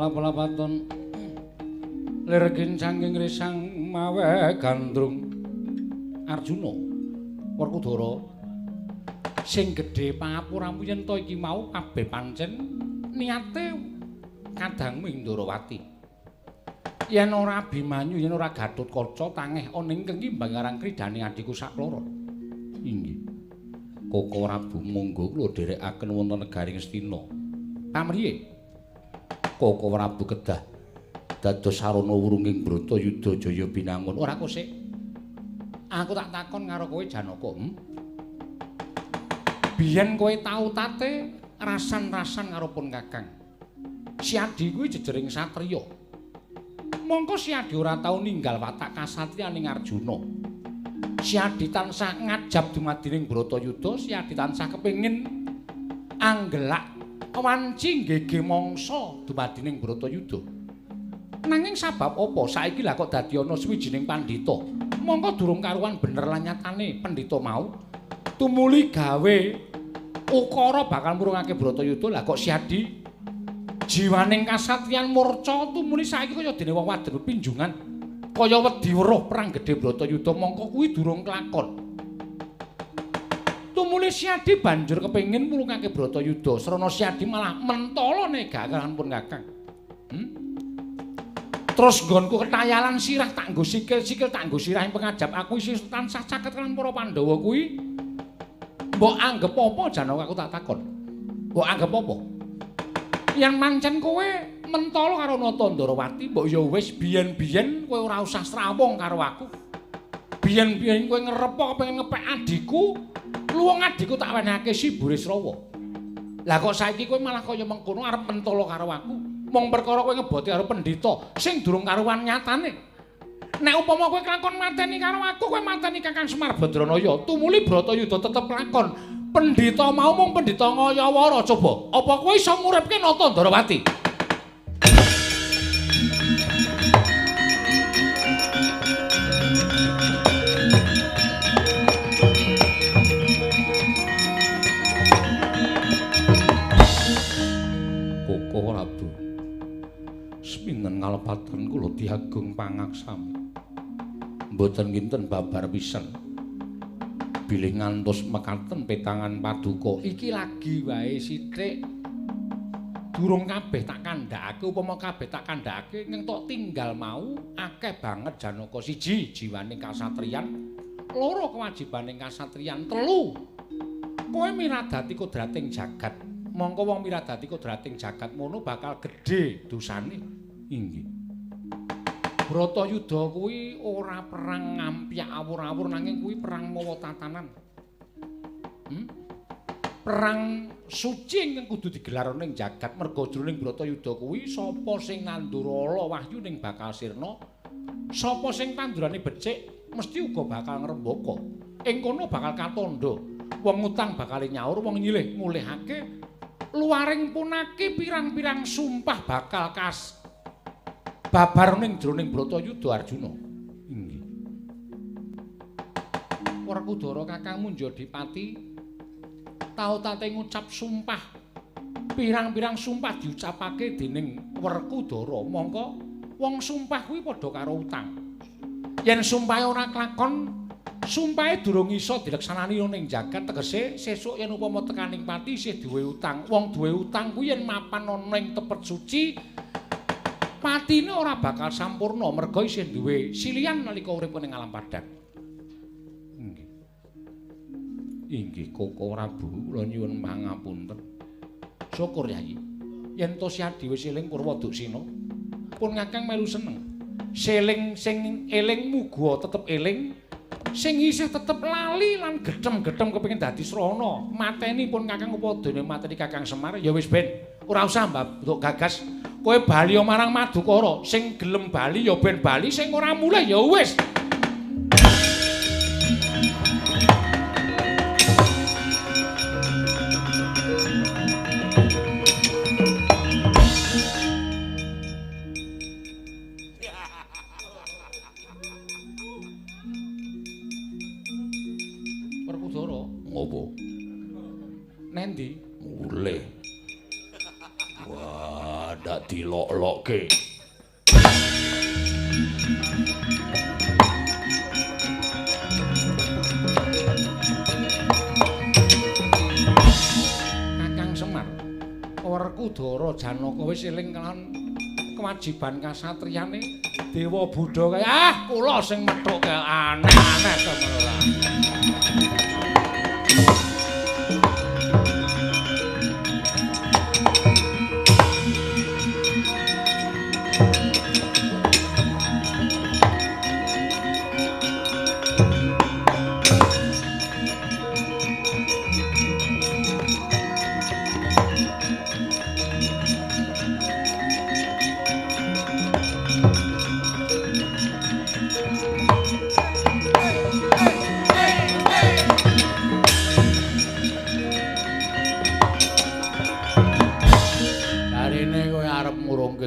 Lap-lapaton lir kincang ing risang mawe gandrung. Arjuna Werkudara sing gedhe pangapuramu yen to iki mau kabeh pancen niate kadangmu ing Ndorowati. Yen ora Abimanyu, yen ora Gatotkaca tangeh ana ing kengimbang karang kridane adhiku sakloro. Inggih. Koko Prabu monggo kula dherekaken wonten negari Ngastina. Pamriye? Koko Prabu kedah dados sarana wurunging Bratayuda Jaya Binangun. Ora kosek. Aku tak takon karo kowe Janaka. Biyen kowe tau tate rasan-rasan karo pun Kakang. Si Adi kuwi jejering satriya. Mongko Si Adi ora tau ninggal watak kasatriyaning Arjuna. Si Adi tansah ngajab dumadining Bratayuda, Si Adi tansah kepengin anggelak wanci nggege mangsa dumadining Bratayuda. Nanging sabab apa saiki lah kok dadi ana suwijining pandhita. Mongko durung karuan bener lan nyatane pendhita mau tumuli gawe ukara bakal murungake Bratayuda. Lah kok Si Adi jiwaning kasatriyan murca tumuli saiki kaya dene wong wadon pinjungan kaya wedi weruh perang gedhe Bratayuda. Mongko kuwi durung kelakon. Tumuli Si Adi banjur kepengin murungake Bratayuda. Srana Si Adi malah mentala negakaken pun Kakang. Terus nggonku ketayalan sirah tak nggo sikil, sikil tak nggo sirah ing pengajap aku isih tansah caket lan para Pandhawa kuwi. Mbok anggep apa Janaka aku tak takon. Mbok anggep apa? Yen mancen kowe mentala karo Nata Ndorowati, mbok ya wis biyen-biyen kowe ora usah srawung karo aku. Biyen-biyen kowe ngrepok kepengin ngepek adhiku, luwung adhiku tak wenehake si Burisrawa. Lah kok saiki kowe malah kaya mengkono arep mentala karo aku. Mung perkara kowe ngeboti karo pendhita sing durung karuan nyatane. Nek upama kowe kelakon mateni karo aku, kowe mateni Kakang Semar Badranaya, tumuli Bratayuda tetep lakon. Pendhita mau mung pendhita ngayawara coba. Apa kowe iso nguripke Nata Ndorowati? Koko Prabu, sepinten ngalepatan kula diagung pangaksami. Mboten kinten babar pisan. Bilih ngantos mekaten petangan paduka. Iki lagi wae sithik. Durung kabeh tak kandhakake, upama kabeh tak kandhakake ning tok tinggal mau akeh banget Janaka. Siji jiwaning kasatriyan, loro kewajibaning kasatriyan, telu kowe miradati kodrating jagat. Mongko wong miradati kodrating jagat mono bakal gedhe dosane. Inggih. Bratayuda kuwi ora perang ngampyak awur-awur, nanging kuwi perang mawa tatanan. Perang suci ingkang kudu digelar ning jagat. Merga jroning Bratayuda kuwi sapa sing nandur ala wahyu ning bakal sirna, sapa sing tandurane becik mesti uga bakal ngrembaka. Ing kono bakal katandha, wong utang bakal nyaur, wong nyilih ngulihake, luaring punake pirang-pirang sumpah bakal kas babar ning jroning Bratayuda Arjuna. Inggih. Werkudara kakangmu Njodipati tau tate ngucap sumpah. Pirang-pirang sumpah diucapake dening Werkudara. Mongko wong sumpah kuwi padha karo utang. Yen sumpahe ora klakon, sumpahe durung iso dileksanani ning jagat, tegese sesuk yen upama tekaning pati isih duwe utang. Wong duwe utang kuwi yen mapan ana ing tepet suci, patine ora bakal sampurna merga isih duwe silian nalika urip ning alam padang. Inggih. Inggih Koko Prabu, kula nyuwun pangapunten. Syukur Yayi. Yen to Si Adi wis eling Purwa Duksina, pun Kakang melu seneng. Seling sing eling muga tetep eling, sing isih tetep lali lan gedhem-gedhem kepengin dadi srana. Mateni pun Kakang upadane mateni Kakang Semar, ya wis ben. Ora usah mbok gagas. Kowe bali marang Madukara, sing gelem bali ya ben bali, sing ora mulih ya wis. Werkudara, ngopo? Nendi? Mulih. Wah, ndak Dilok-lokke. Kakang Semar, Werkudara Janaka wis eling kelawan kewajiban kasatriyane Dewa Buddha kaya ah kula sing methuke aneh-aneh temen ora.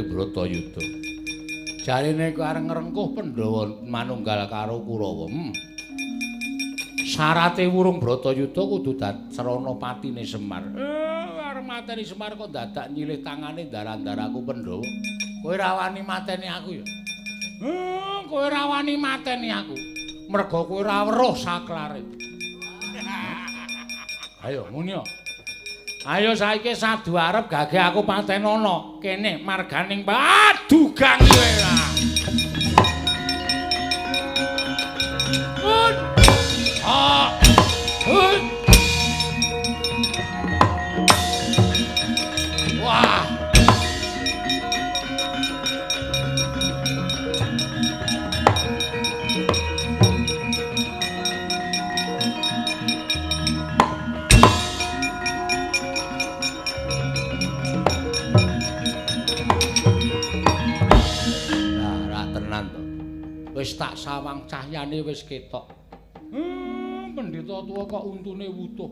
Bratayuda. Jarene kowe arep ngrengkuh Pandhawa manunggal karo Kurawa. Syarate wurung Bratayuda kudu srana patine Semar. Arep mateni Semar kok dadak nyilih tangane ndara-ndaraku Pandhawa. Kowe ra wani mateni aku ya. Kowe ra wani mateni aku. Merga kowe ora weruh saklare. Ayo muni. Ayo saiki sadu arep gage aku patenono kene marganing padugang kowe lah. Wah. Wis tak sawang cahyane wis ketok. Pendhita tuwa kok untune wutuh.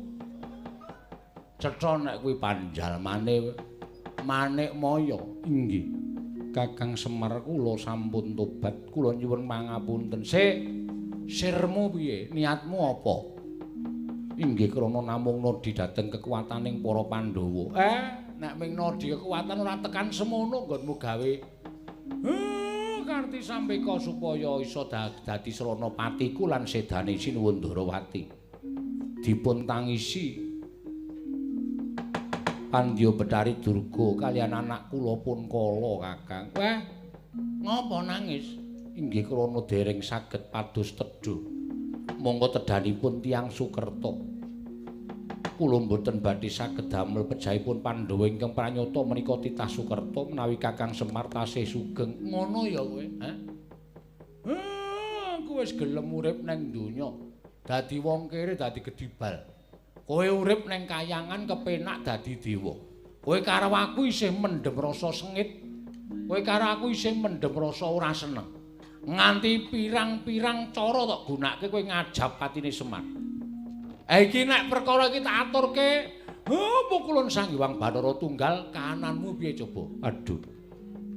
Cetha nek kuwi panjalmane Manikmaya. Inggih. Kakang Semar kula sampun tobat, kula nyuwun pangapunten. Sik, sirmu piye? Niatmu apa? Inggih krana namung nodi dhateng kekuataning para Pandhawa. Nek ming nodi kekuatan ora tekan semono nggonmu gawe. Karti sampeka supaya iso dadi srana patiku lan sedane Sinuwun Ndarawati. Dipun tangisi Pandya Bethari Durga kaliyan anak kula pun kala, Kakang. Wah, ngopo nangis? Inggih krana dereng saged pados tedha. Monggo tedhanipun tiyang Sukerta. Kula mboten badhe saged damel pejahipun Pandhawa ingkang pranyata menika titah Sukerta menawi Kakang Semar tasih sugeng. Ngono ya kowe, ha? Aku wis gelem urip nang donya. Dadi wong kere dadi gedibal. Kowe urip nang kayangan kepenak dadi dewa. Kowe karo aku isih mendhem rasa sengit. Kowe karo aku isih mendhem rasa ora seneng. Nganti pirang-pirang cara tok gunake kowe ngajab patine Semar. Iki nek perkara iki tak aturke, pukulun Sang Hyang Bathara Tunggal kahananmu piye coba? Aduh.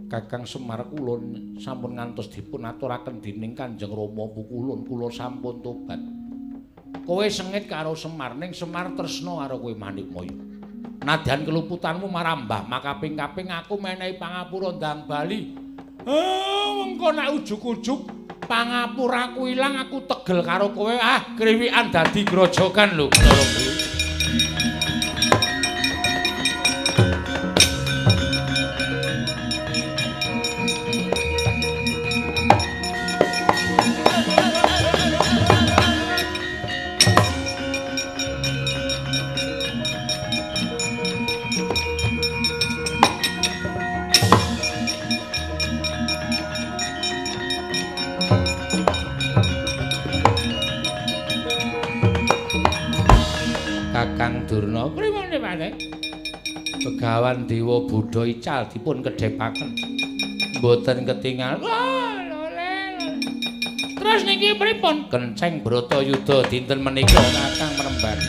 Kakang Semar kula sampun ngantos dipun aturaken dening Kanjeng Rama pukulun kula sampun tobat. Kowe sengit karo Semar, ning Semar tresna karo kowe Manikmaya. Nadyan keluputanmu marambah makaping-kaping aku menehi pangapura ndang bali. Mengko nek ujug-ujug pangapuraku ilang aku tegel karo kowe, kriwikan dadi grojogan lho. Kakang Durna pripun Pak? Begawan Dewa Buddha ical dipun kedhepaken. Mboten ketingal. Terus niki pripun? Kenceng Bratayuda dinten menika Kakang Mremban.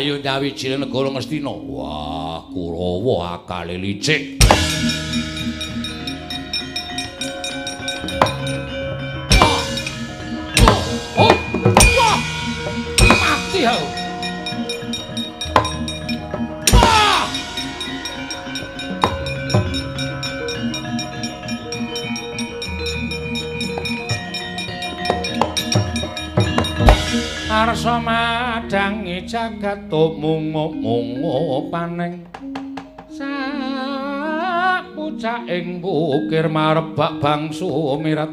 Ayo nyawiji negara Ngastina. Wah, Kurawa akale licik. Oh, wah. Mati aku. Wah. Arsa madangi jagat mungu-mungu paneng sak pucaking bukir marebak bangsu mirat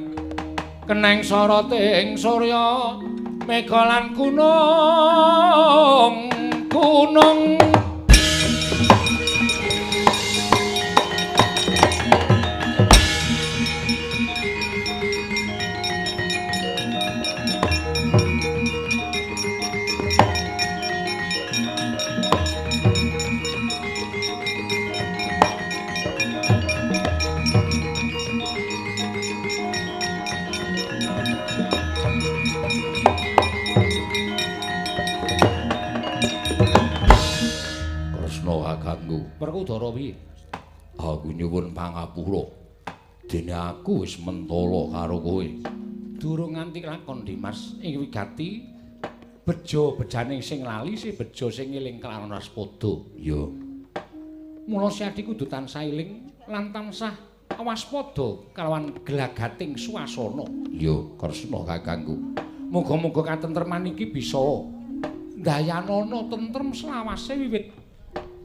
keneng soroting surya mega lan gunung gunung. Werkudara piye? Aku nyuwun pangapura. Dene aku wis mentala karo kowe. Durung nganti lakon Dimas ing wigati bejo bejane sing lali si bejo sing eling kelawan waspada. Ya. Mula Siadi kudu tansah eling lan tansah waspada kalawan glagating swasana. Ya, Kresna kakangku. Muga-muga katentreman iki bisa ndayanana tentrem selawase wiwit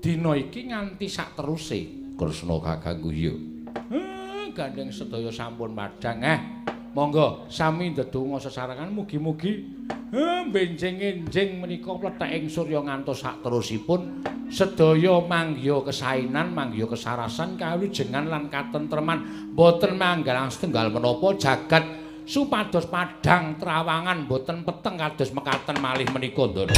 dina iki nganti sak teruse. Kresna kakangku ya. Gandeng sedaya sampun padhang. Monggo sami ndedonga sesarengan mugi-mugi benjing-enjing menika pletheking surya ngantos sak terusipun sedaya manggiha kesainan, manggiha kesarasan, kawilujengan lan katentreman boten manggalang setunggal menapa jagat supados padhang trawangan boten peteng kados mekaten malih menika, Ndara.